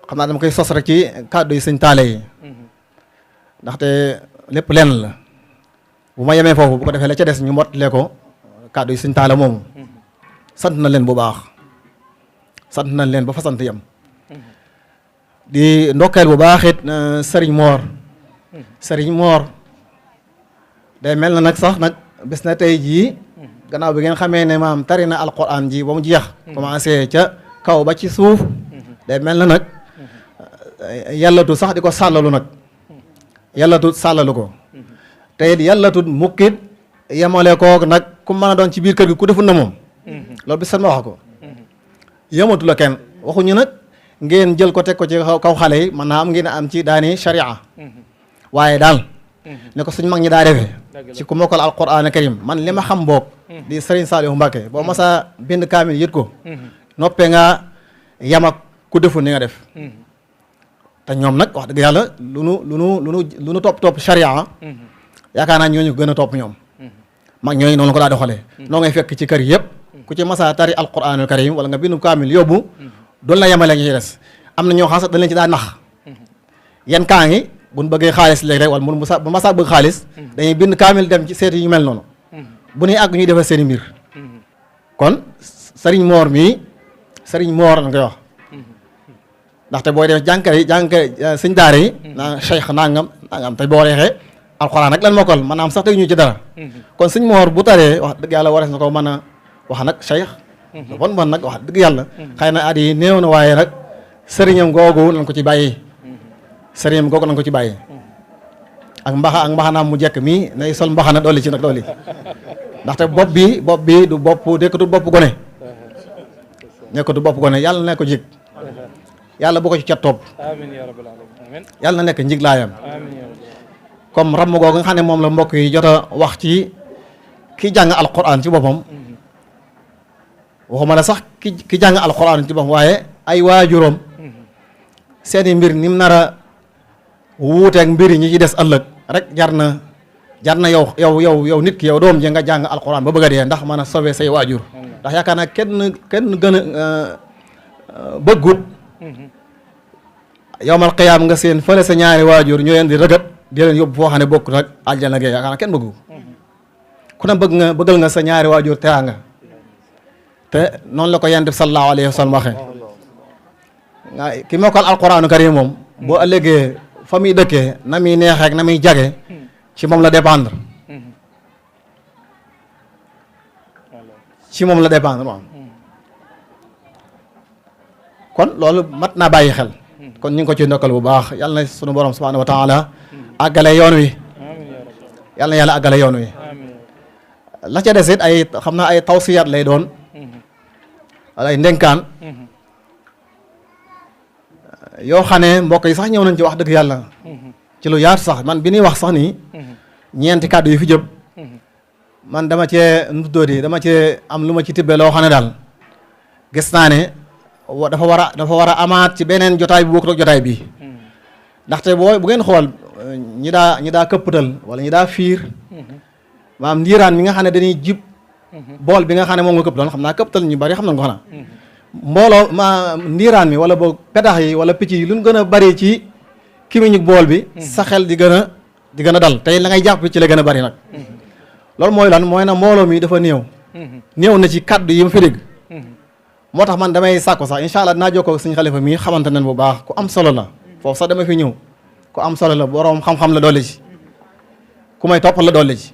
C: xam naa dama koy sos rek ci kàddu yi sëñ taale yi ndaxte lépp lenn la bu ma yemee foofu bu ko defee la ca des ñu mottalee ko kàddu yi sëñ taale moomu sant na leen bu baax sant nañ leen ba fa sant yam di ndokkeel bu baax it Sëriñ Moor day mel na nag sax nag bis na tey jii gannaaw bi ngeen xamee ne maam tari na alquran ji ba mu jeex commencé ca kaw ba ci suuf day mel na nag yàllatu sax di ko sàllalu nag yàllatu sàllalu ko te it yàllatu mukkit yemale koog nag ku mën a doon ci biir kër gi ku deful na moom loolu bis ma wax ko yematu la kenn waxuñu nag ngeen jël ko teg ko ci kaw xale yi mën naa am ngeen am ci daani sharia waaye daal ne ko suñ mag ñi daa defee ci ku mokkal alquran karim man li ma xam boog di Serigne Saliou Mbacké boo masa bind kaamil yët ko noppee nga yam ak ku deful ni nga def te ñoom nag wax dëgg yàlla lu nu topp sharia yaakaar naa ñooñu gën a topp ñoom mag ñooñu noonu ko daa doxalee noo ngay fekk ci kër yëpp ku ci masa tari alquranul karim wala nga bindu kaamil yóbbu doon la yemale ñu ci des am na ñoo xam sax dañ leen ci daa nax yan kaa ngi buñ bëggee xaalis léegi rek wala bu masa bëgg xaalis dañuy bind kaamil dem ci seeti yu mel noonu bu ñuy àgg ñuy defal seen i mbir kon Sëriñ Moor mii Sëriñ Moor lañ koy wax ndaxte booy def jànkare sëñ daara yi naa cheikh nangam te boo reexee alxuraan rek lan mokkal maanaam sax teg ñu ci dara kon sëñ Moor bu taree wax dëgg yàlla warees na ko mën a wax nag cheikh bon nag wax dëgg yàlla xëy na at yi néew na waaye nag sëriñam googu lañ ko ci bàyyi sëriñam googu lañ ko ci bàyyi ak mbaxanaam mu jekk mii nay sol mbaxana dolli ci nag dolli ndaxte bopp bi du bopp nekkatul bopp gone nekkatul bopp gone yàlla na ko jig yàlla bu ko ci cat topp yàlla na nekk njiglaayam comme ramm googu nga xam ne moom la mbokk yi jot a wax ci ki jàng alquran ci boppam waxuma la sax ki jàng alquran ci boppam waaye ay waajuram seeni mbir ni mu nar a wuuteeg mbir yi ñi ci des ëllëg rek jar na yow nit ki yow doom ji nga jàng alquran ba bëgg a dee ndax mën a sauver say waajur ndax yaakaar naa kenn gën a bëggut yowmal qiyaam nga seen fële sa ñaari waajur ñu leen di rëgët di leen yóbbu foo xam ne bokk nag aljana gee yaakaar naa kenn bëggu ku ne bëggal nga sa ñaari waajur teraanga te noonu la ko yonent bi sallallahu alayhi wa sallam waxee ki mokkal alquraanu karim moom boo ëllëgee fa muy dëkkee na muy neexeek na muy jage ci moom la dépendre moom kon loolu mat naa bàyyi xel kon ñu ngi ko ci ndokkal bu baax yàlla na sunu borom subhanahu wa taala àggale yoon wi yàlla na yàlla àggale yoon wi la ca des it ay xam naa ay tawsiyaat lay doon wala ay ndenkaan yoo xam ne mbokk yi sax ñëw nañ ci wax dëgg yàlla ci lu yaatu sax man bi ñuy wax sax nii ñeenti kàddu yu fi jëm man dama cee nuddoodi dama cee am lu ma ci tibbee loo xam ne daal gis naa ne dafa war a amaat ci beneen jotaay bi bokkut ak jotaay bii ndaxte bu ngeen xool ñi daa këppatal wala ñi daa fiir maanaam ndiiraan mi nga xam ne dañuy jib bool bi nga xam ne moom nga këppatoon xam naa këppatal ñu bari xam nañ ko xanaa mbooloo ma ndiiraan mi wala boog petax yi wala picc yi lu ñu gën a bari ci kimiñu bool bi sa xel di gën a dal tey la ngay jàpp ci la gën a bari nag loolu mooy lan mooy na mbooloo mi dafa néew na ci kaddu yi ma fi dégg moo tax man damay sàkku sax incha allah dinaa jokkoo ak suñu xalifa mii xamante nañ bu baax ku am solo la foofu sax dama fi ñëw ku am solo la boroom xam-xam la doole ci ku may topp la doole ci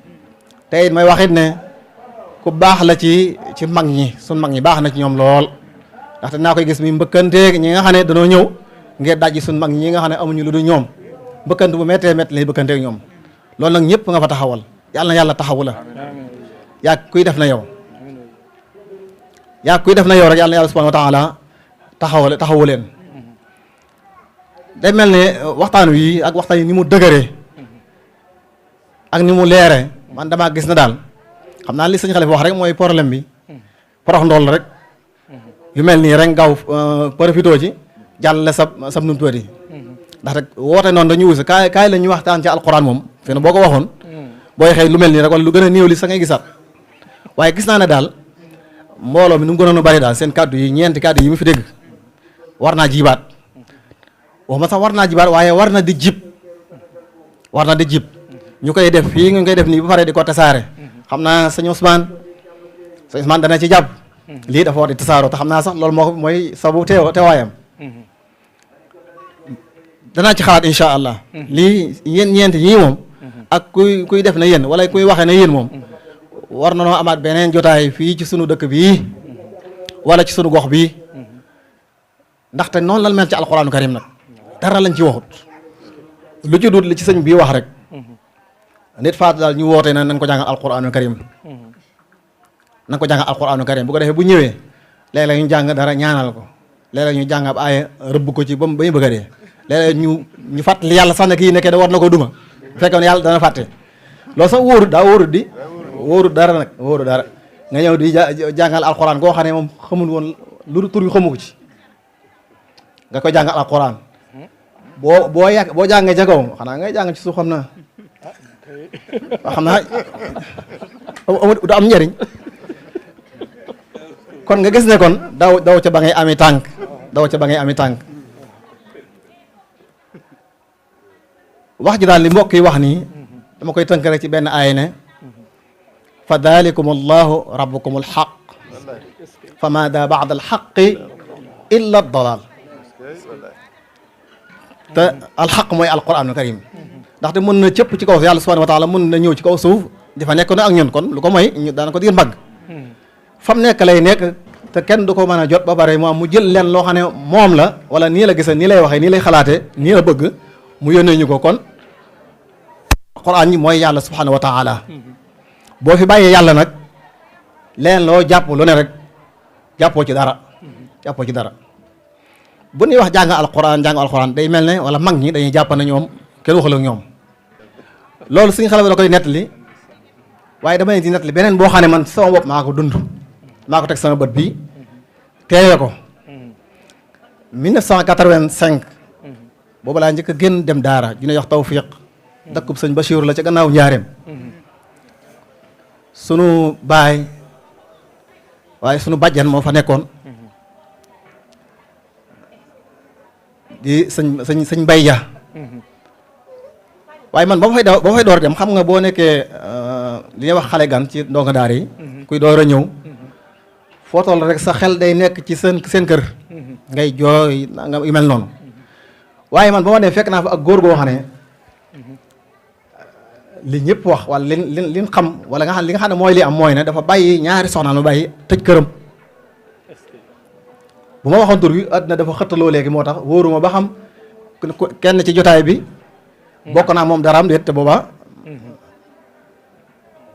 C: te it may waxit ne ku baax la ci mag ñi suñ mag ñi baax na ci ñoom lool ndaxte naa koy gis mi mbëkkanteeg ñi nga xam ne danoo ñëw ngir dajji suñ mag ñi nga xam ne amuñu lu dul ñoom mbëkkante bu méttee métti lay bëkkanteeg ñoom loolu nag ñëpp nga fa taxawal yàlla na yàlla taxawu la yaa kuy def na yow rek yàlla na yàlla subhanahu wa taala taxawu leen day mel ne waxtaan wi ak waxtaan yi ni mu dëgëree ak ni mu leeree man damaa gis na daal xam naa li sëñ Xalifa wax rek mooy problème bi porox ndool rek yu mel nii rek gaaw profitoo ci jàllale sab num tuuti ndax rek woote noonu dañu wusi kaay la ñuy waxtaan ci alquran moom fi ne boo ko waxoon booy xëy lu mel nii rek wala lu gën a néew li sa ngay gisaat waaye gis naa ne daal mbooloo mi nu mu gënoon a bari daal seen kàddu yi ñeenti kàddu yi mu fi dégg war naa jibaat waxuma sax war naa jibaat waaye war na di jib ñu koy def fii ñu koy def nii bu paree di ko tasaare xam naa sëñ Ousmane dana ci jàpp lii dafa war di tasaaroo te xam naa sax loolu moo mooy sabu teewaayam danaa ci xalaat incha allah lii yéen ñeenti ñii moom ak kuy def na yéen wala kuy waxee na yéen moom war na noo amaat beneen jotaay fii ci sunu dëkk bii wala ci sunu gox bii ndaxte noonu lan mel ci alquranu karim nag dara lañ ci waxut lu ci dut li ci sëñ bii wax rek nit faatu daal ñu wootee na nañ ko jàngal alquranu karim bu ko defee bu ñëwee léeg-léeg ñu jàng dara ñaanal ko léeg-léeg ñu jàng ab aaya rëbb ko ci ba ñu bëgg a dee léeg-léeg ñu fàttali yàlla sax ne kii nekkee da war na ko duma bu fekkee ne yàlla dana fàtte loolu sax wóorut dara nag nga ñëw di jàngal alquran koo xam ne moom xamul woon lu tur yi xamu ko ci nga koy jàngal alquran boo jàngee ca kaw xanaa ngay jàng ci suuf xam naa du am njëriñ kon nga gis ne kon daw ca ba ngay ami tànk wax ji daal li mbokk yi wax nii dama koy tënk rek ci benn aaya ne fa dalikum allahu rabbukum alxaq fa maada baada alxaqi illa dalal te alxaq mooy alquranul karim ndaxte mën na cëpp ci kaw yàlla subhanahu wa taala mën na ñëw ci kaw suuf di fa nekk na ak ñun kon lu ko mooy ñu daana ko diir mbagg fam nekk lay nekk te kenn du ko mën a jot ba pare mu jël leen loo xam ne moom la wala nii la gisee nii lay waxee nii lay xalaatee nii la bëgg mu yónnee ñu ko kon alquran yi mooy yàlla subhanahu wa taala boo fi bàyyee yàlla nag leen loo jàpp lu ne rek jàppoo ci dara bu ñuy wax jàng alquran day mel ne wala mag ñi dañuy jàpp ne ñoom kenn waxul ak ñoom loolu suñu xale da koy nettali waaye dama leen di nettali beneen boo xam ne man sama bopp maa ko dund maa ko teg sama bët bii teewee ko 1985 boobu laa njëkk a génn dem daara ju ne wax tawfiq dëkkub sëñ Bachir la ca gannaaw njaareem sunu baay waaye sunu bàjjan moo fa nekkoon di sëñ Mbay Ja waaye man ba ma fay door dem xam nga boo nekkee li ñuy wax xale gan ci ndongo daar yi kuy door a ñëw foo toll rek sa xel day nekk ci seen kër ngay jooy nga yu mel noonu waaye man ba ma dem fekk naa fa ak góor goo xam ne li ñëpp wax wala li xam wala nga xam li nga xam ne mooy li am mooy ne dafa bàyyi ñaari soxnaam lu bàyyi tëj këram bu ma waxoon tur bi àddina dafa xëttaloo léegi moo tax wóoruma ba xam kenn ci jotaay bi bokk naa moom daraam déet te booba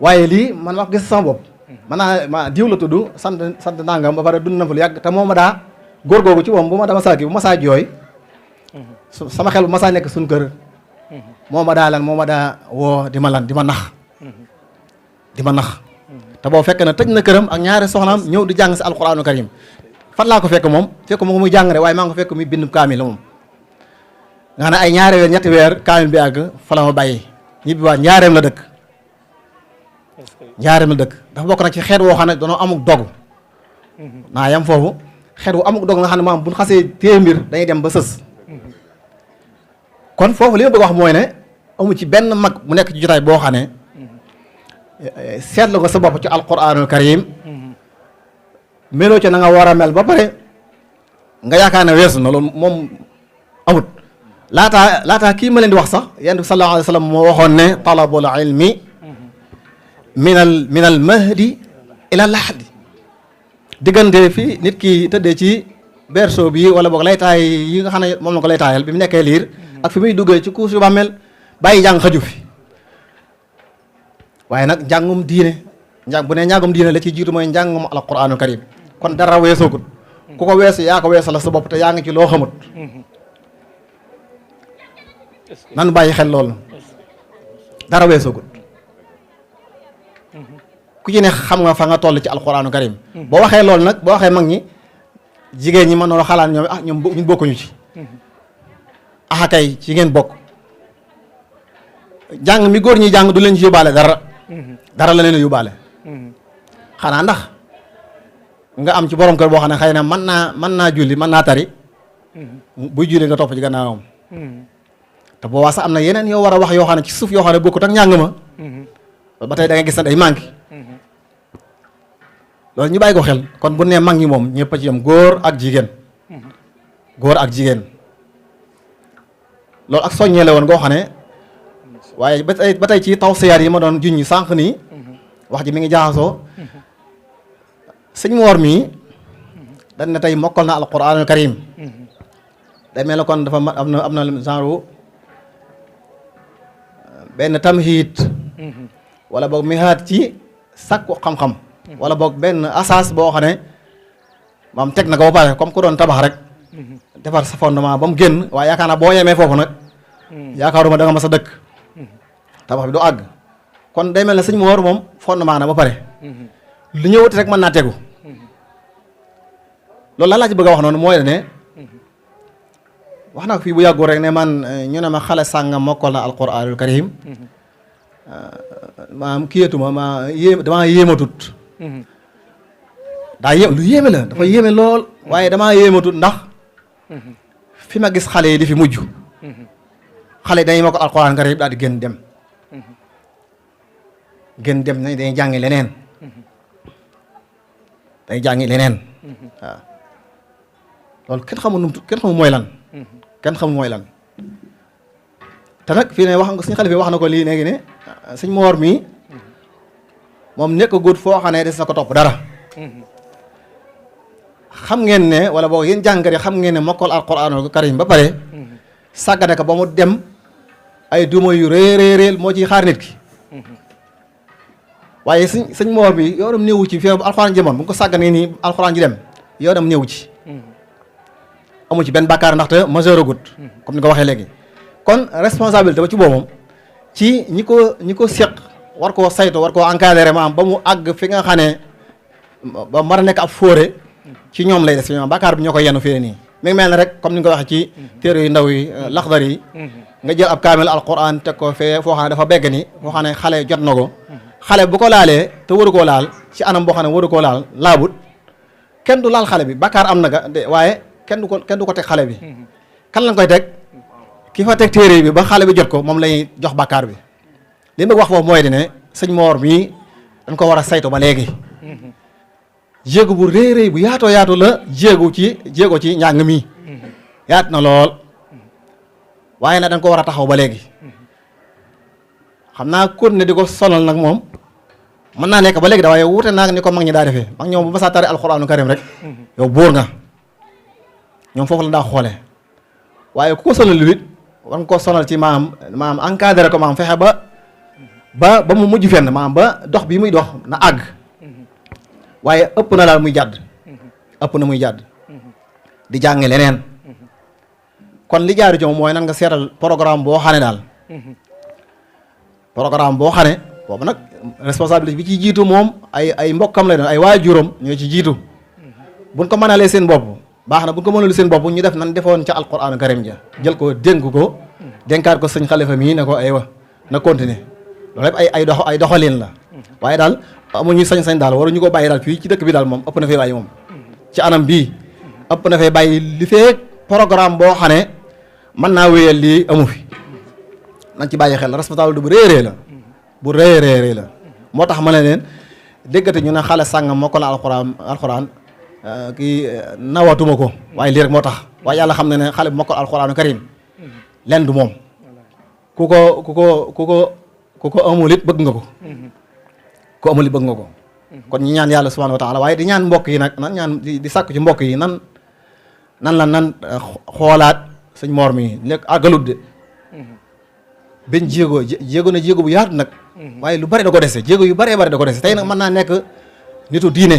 C: waaye lii man wax gis sama bopp man naa ma diw la tudd sant nangam ba pare dund na fa lu yàgg te moo ma daa góor googu ci moom bu ma dama saa kii bu ma saa jooy sama xel bu ma saa nekk suñ kër moo ma daa woo di ma nax te boo fekk na tëj na këram ak ñaari soxnaam ñëw di jàng si alquranu karim fan laa ko fekk moom muy jàng rek waaye maa ngi ko fekk muy bind kaamil la moom nga xam ne ay ñaari weer ñetti weer kaamil bi àgg fa la ma bàyyi ñibbi waat njaareem la dëkk njaareem la dëkk dafa bokk nag ci xeet woo xam ne danoo amuk dogu naa yam foofu xeet wu amuk dogu nga xam ne maam bu ñu xasee téye mbir dañuy dem ba sës kon foofu li ma bëgg wax mooy ne amu ci benn mag bu nekk ci jotaay boo xam ne seetlu nga sa bopp ci alquranul karim meloo ci na nga war a mel ba pare nga yaakaar ne weesu na loolu moom amut laataa kii ma leen di wax sax yonent bi sallallahu alayhi wa sallam moo waxoon ne talabul ilmi min al mahdi ila lahdi diggante fi nit ki tëddee ci berceau bi wala boog laytaay yi nga xam ne moom la ko laytaayal bi mu nekkee liir ak fi muy duggee ci couche yu bàmmeel bàyyi jàng xaju fi waaye nag njàngum diine bu ne njàngum diine la ci jiitu mooy njàngum alquraanul karim kon dara weesoogut ku ko weesu yaa ko weesu la sa bopp te yaa ngi ci loo xamut nan bàyyi xel loolu dara weesoogut ku ci ne xam nga fa nga toll ci alquraanul karim boo waxee loolu nag boo waxee mag ñi jigéen ñi mën noonu xalaat ñoom ñun bokkuñu ci kay ci ngeen bokk jàng mi góor ñi jàng du leen ci yóbbaale dara la leen yóbbaale xanaa ndax nga am ci borom kër boo xam ne xëy na mën naa julli mën naa tari buy julli nga topp ci gannaawam te boobaa sax am na yeneen yoo war a wax yoo xam ne ci suuf yoo xam ne bokkut ak njàng ma ba tey da nga gis ne day manqué loolu ñu bàyyi ko xel kon bu nee mag ñi moom ñëpp a ci yam góor ak jigéen loolu ak soññee la woon ngoo xam ne waaye ba tey ci taw siyaar yi ma doon juñ sànq nii wax ji mi ngi jaaxasoo sëñ Moor mii dañ ne tey mokkal na alquranul karim day mel ne kon dafa am na genre benn tamhiid wala boog mihaat ci sàkku xam-xam wala boog benn asaas boo xam ne maam teg na ko ba pare comme ku doon tabax rek defar sa fondement ba mu génn waaye yaakaar naa boo yemee foofu nag yaakaaruma da nga mas a dëkk tabax bi du àgg kon day mel ne sëñ Moor moom fondement na ba pare lu ñëwati rek mën naa tegu loolu lan laa ci bëgg a wax noonu mooy ne wax naa ko fii bu yàggul rek ne man ñu ne ma xale sàngam mokkal na alquranul karim maam kiyatuma damaa yéematut lu yéeme la dafa yéeme lool waaye damaa yéematut ndax fi ma gis xale yi di fi mujj xale yi dañuy mokkal alquranul karim daal di gën dem nañ dañuy jàngi leneen waaw loolu kenn xamul mooy lan te nag fii ne wax nga suñu xale bi wax na ko lii léegi ne sëñ Moor mii moom nekk gut foo xam ne des na ko topp dara xam ngeen ne wala boog yéen jàngkat yi xam ngeen ne mokkal alquranul karim ba pare sàggane ko ba mu dem ay duma yu réeréeréel moo ciy xaar nit ki waaye sëñ Moor bi yoonam néewu ci fii bu alxuraan jëmoon bu nga ko sàgganee nii alxuraan ji dem yoonam néewu ci amu ci benn bàkkaar ndaxte majeur agut comme ni nga ko waxee léegi kon responsabilité ba ci boobam ci ñi ko seq war koo saytu war koo encadré maam ba mu àgg fi nga xam ne ba mar a nekk ab fóore ci ñoom lay des fi ñoom bàkkaar bi ñoo koy yenn fii nii mi ngi mel ne rek comme ni nga ko waxee ci téere yu ndaw yi laxdar yi nga jël ab kaamil alquran teg ko fee foo xam ne dafa begg ni foo xam ne xale jot na ko xale bu ko laalee te waru koo laal ci anam boo xam ne waru koo laal laabut kenn du laal xale bi bàkkaar am na ga waaye kenn du ko teg xale bi kan lañ koy teg ki fa teg téere bi ba xale bi jot ko moom lay jox bàkkaar bi li ma wax foofu mooy di ne sëñ Moor mii dañ ko war a saytu ba léegi jéego bu réeréy bu yaatoo la jéego ci njàng mi yaat na lool waaye nag dañ ko war a taxaw ba léegi xam naa kon ne di ko sonal nag moom mën naa nekk ba léegi da waaye wuute naag ni ko mag ñi daa defee mag ñoom bu ma saa tari alxuraanu karim rek yow buur nga ñoom foofu la daa xoole waaye ku ko sonal lu it war nga koo sonal ci maam encadré ko maam fexe ba mu mujj fenn maam ba dox bi muy dox na àgg waaye ëpp na daal muy jàdd di jàngi leneen kon li jaaru jom mooy nan nga seetal programme boo xam ne daal boobu nag responsabilité bi ci jiitu moom ay mbokkam lay doon ay waajuram ñoo ci jiitu buñ ko mënalee seen bopp baax na bu ko mënul seen bopp ñu def nan defoon ca alquranu karim ja jël ko dénk ko dénkaat ko sëñ xalifa mii ne ko aywa na continuer loolu lépp ay doxalin la waaye daal amuñu sañ-sañ daal waruñu ko bàyyi daal fii ci dëkk bi daal moom ëpp na fee bàyyi moom ci anam bii ëpp na fee bàyyi li fee programme boo xam ne mën naa wéyal lii amu fi nañ ci bàyyi xel responsabilité bu réerée la bu réerée la moo tax ma ne leen déggate ñu ne xale sàngam moo ko la alxuraan kii nawatuma ko waaye lii rek moo tax waaye yàlla xam ne ne xale bu mokkal alxuraanu karim leen du moom ku ko amul it bëgg nga ko ku amul it bëgg nga ko kon ñi ñaan yàlla subhanahu wa taala waaye di ñaan mbokk yi nag nan ñaan di sàkku ci mbokk yi nan xoolaat sëñ Mor mi nekk àggalut de benn jéego na jéego bu yaatu nag waaye lu bari da ko dese jéego yu baree bari da ko dese tey nag mën naa nekk nitu diine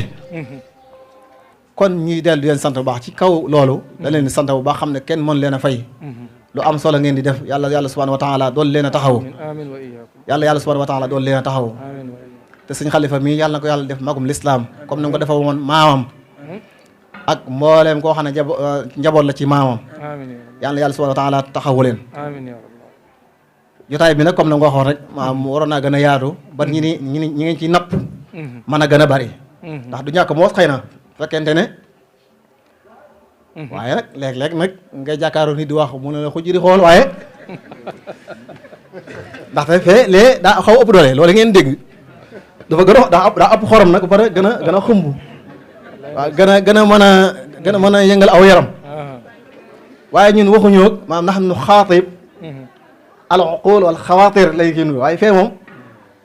C: kon ñuy dellu di leen sant bu baax ci kaw loolu da leen di sant bu baax xam ne kenn mën leen a fay lu am solo ngeen di def yàlla subhanahu wa taala dool leen a taxaw yàlla subhanahu wa taala dool leen a taxaw te sëñ xalifa mii yàlla na ko yàlla def magum lislaam comme ni nga ko defa woon maamam ak mbooleem koo xam ne njaboot la ci maamam yàlla subhanahu wa taala taxawu leen jotaay bi nag comme na nga waxoon rek maam waroon naa gën a yaatu ba ñi ngi ci napp mën a gën a bari ndax du ñàkk moos xëy na fekkente ne waaye nag léeg-léeg nag ngay jàkkaaroo nit di wax mu ne la xuj di xool waaye ndaxte fee lee daa xaw ëpp doole loolu ngeen dégg dafa gën a daa ëpp xorom nag ba pare gën a xumb waaw gën a mën a yëngal aw yaram waaye ñun waxuñoo maam ndax nu xaatib al uqul wal xawaatir lay kii waaye fee moom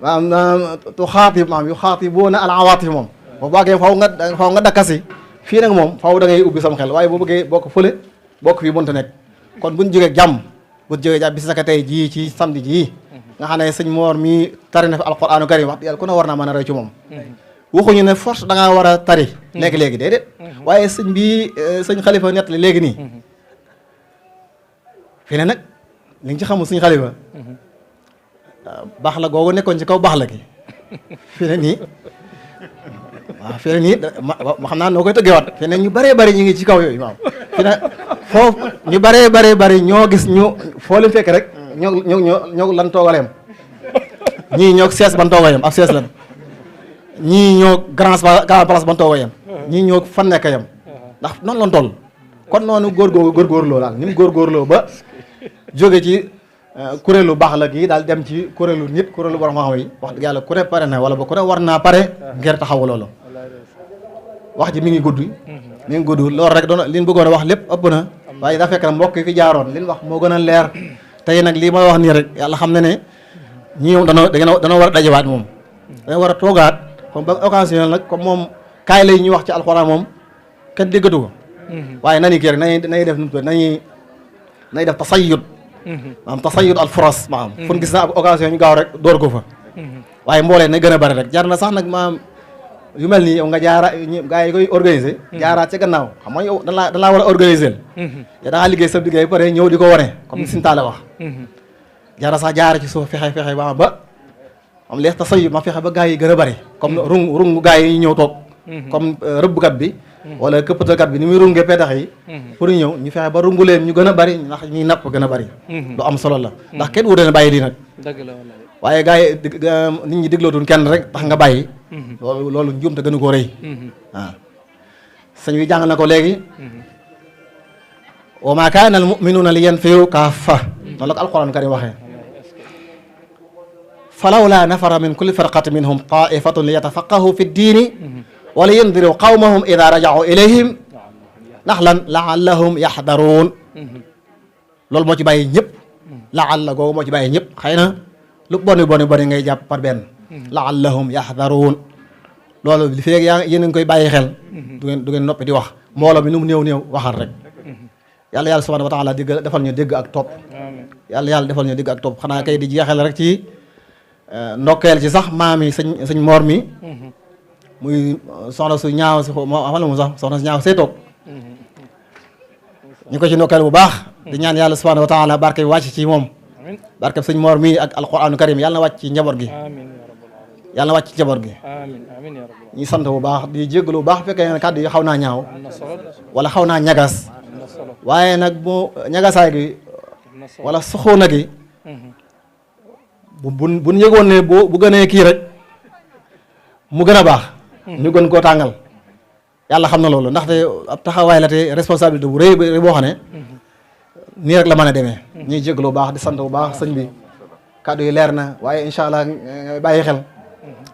C: maam tu xaatib maam yu xaatibuuna al awaatif moom boo baagee faw nga dakkasi fii nag moom faw da ngay ubbi sam xel waaye boo bëggee bokk fële bokk fii mënta nekk kon buñ jógee jàmm bi si saka tey jii ci samedi jii nga xam ne sëñ Mor mi tari na fi alquranu karim wax yàlla ku ne war naa mën a roy ci moom waxuñu ne force da ngaa war a tari léegi-léegi déedéet waaye sëñ bi sëñ xalifa nett li léegi nii fi ne nag li nga ci xamul sëñ xalifa baax la googu nekkoon ci kaw baax la gi fi ne nii waaw fi ne nii ma xam naa noo koy tëggeewaat fi ne ñu bëree bëri ñu ngi ci kaw yooyu waaw fi ne foofu ñu bëree bëri ñoo gis ñu foo leen fekk rek ñoo lan toogaleem ñii ñoo sees ban toogayam ab sees lan ñii ñoo grand place ban toogayam ñii ñoo fan nekk yam ndax noonu lan toll kon noonu góorgóorloo daal ni mu góorgóorloo ba jóge ci kuréelu baax la gi daal dem ci kuréelu nit kuréelu borom xam-xam yi wax dëgg yàlla ku ne pare na wala ba ku ne war naa pare ngir taxawu loolu wax ji mi ngi gudd loolu rek doon li ñu bëggoon a wax lépp ëpp na waaye daa fekk na mbokk yi fi jaaroon li ñu wax moo gën a leer tey nag lii may wax nii rek yàlla xam ne ne ñii moom danoo war a dajewaat moom dañoo war a toogaat comme ba occasion nag comme moom kaay lay ñuy wax ci alxuraan moom kenn déggatu ko waaye nani kii rek nañuy def nañuy def tasayud maanaam tasayud al furas maanaam fun gis na ab occasion ñu gaaw rek door ko fa waaye mboolee na gën a bari rek jar na sax nag maanaam yu mel nii yow nga gaa yi koy organiser jaaraat ca gannaaw xam nga yow dan laa war a organiser te da ngaa liggéey sa liggéey pare ñëw di ko wane comme ni Sëñ Taala wax jaara sax jaara ci suuf fexe ba am lees tasayub ma fexe ba gaa yi gën a bari comme rung gaa yi ñëw toog comme rëbbkat bi wala këppatalkat bi ni muy rungee petax yi pour ñëw ñu fexe ba rungu leen ñu gën a bari ndax ñuy napp gën a bari lu am solo la ndax kenn wute ne bàyyi lii nag waaye gaa yi nit ñi déglootuñ kenn rek tax nga bàyyi loolu njuum te gënu koo rëy waaw sëñ bi jàng na ko léegi wa ma kaana al muminuuna li yanfiru kaffa noonu la ko alquran karim waxee falawla nafara min kulli firqatin minhum taifatun li yatafaqahu fi ddiini wa li yundiru qawmahum ida rajau ilayhim ndax lan laallahum yaxdaruun loolu moo ci bàyyi ñëpp laalla googu moo ci bàyyi ñëpp xëy na lu boni ngay jàpp par benn laallahum yaxdaruun loolu li feeg yéen a ngi koy bàyyi xel du ngeen noppi di wax mbooloo mi nu mu néew waxal rek yàlla subhanahu wa taala defal ñu dégg ak topp yàlla defal ñu dégg ak topp xanaa kay di jeexal rek ci ndokkeel ci sax maam yi sëñ Mor mi muy soxna su ñaaw si xamala mu sax soxna su ñaaw see toog ñu ko ci ndokkeel bu baax di ñaan yàlla subhanahu wa taala barke bi wàcc ci moom barke sëñ Mor mi ak alquranu karim yàlla na wàcc ci njaboot gi yàlla na wàcc ci njaboot gi ñi sant bu baax di jéggalu bu baax fekkee ne kàddu yi xaw naa ñaaw wala xaw naa ñagas waaye nag bu ñagasaay gi wala soxoona gi bu ñu yëgoon ne bu gënee kii rek mu gën a baax ñu gën koo tàngal yàlla xam na loolu ndaxte ab taxawaay la te responsabilité bu rëy boo xam ne nii rek la mën a demee ñuy jéggalu bu baax di sant bu baax sëñ bi kàddu yi leer na waaye incha allah nga bàyyi xel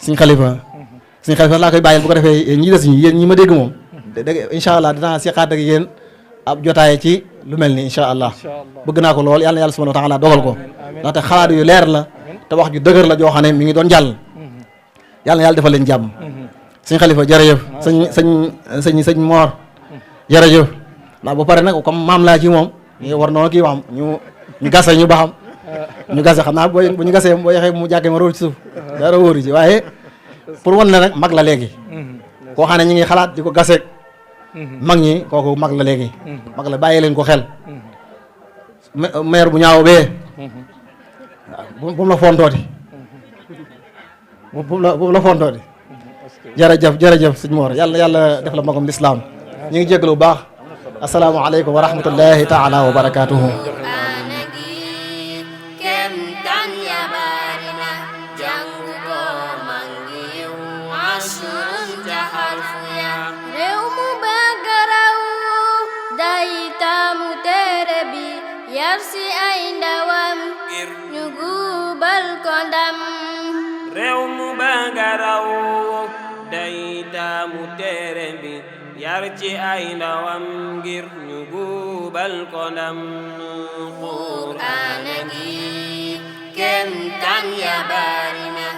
C: suñ xalifa laa koy bàyyil bu ko defee ñi des ñi yéen ñi ma dégg moom dégg incha allah dinaa siqaat ak yéen ab jotaay ci lu mel ni incha allah bëgg naa ko lool yàlla subhanahu wa taala dogal ko ndaxte xalaat yu leer la te wax ju dëgër la joo xam ne mi ngi doon jàll yàlla defal leen jàmm suñ xalifa jërëjëf sëñ Moor jërëjëf ndax ba pare nag comme maam laa ci moom ñu war noonu kii waam ñu gase ñu baxam ñu gase xam naa bu ñu gasee boo yaxee mu jàkkee ma róol ci suuf dara wóoru ci waaye pour wan ne nag mag la léegi koo xam ne ñi ngi xalaat di ko gaseeg mag ñi kooku mag la léegi mag la bàyyi leen ko xel maire bu ñaaw bee waaw bu mu la fontooti bu mu la fontooti jërëjëf sëñ Mor yàlla def la magam lislaam ñu ngi jégalu bu baax asalaamaaleykum wa rahmatullahi taala wa barakaatuhu
D: yarsi ay ndawam ñu gubal ko ndam réew mu bëgg a raw day taamu téere bi yar ci ay ndawam ngir ñu gubal ko ndam Qur'aan gi kem tan ya bari na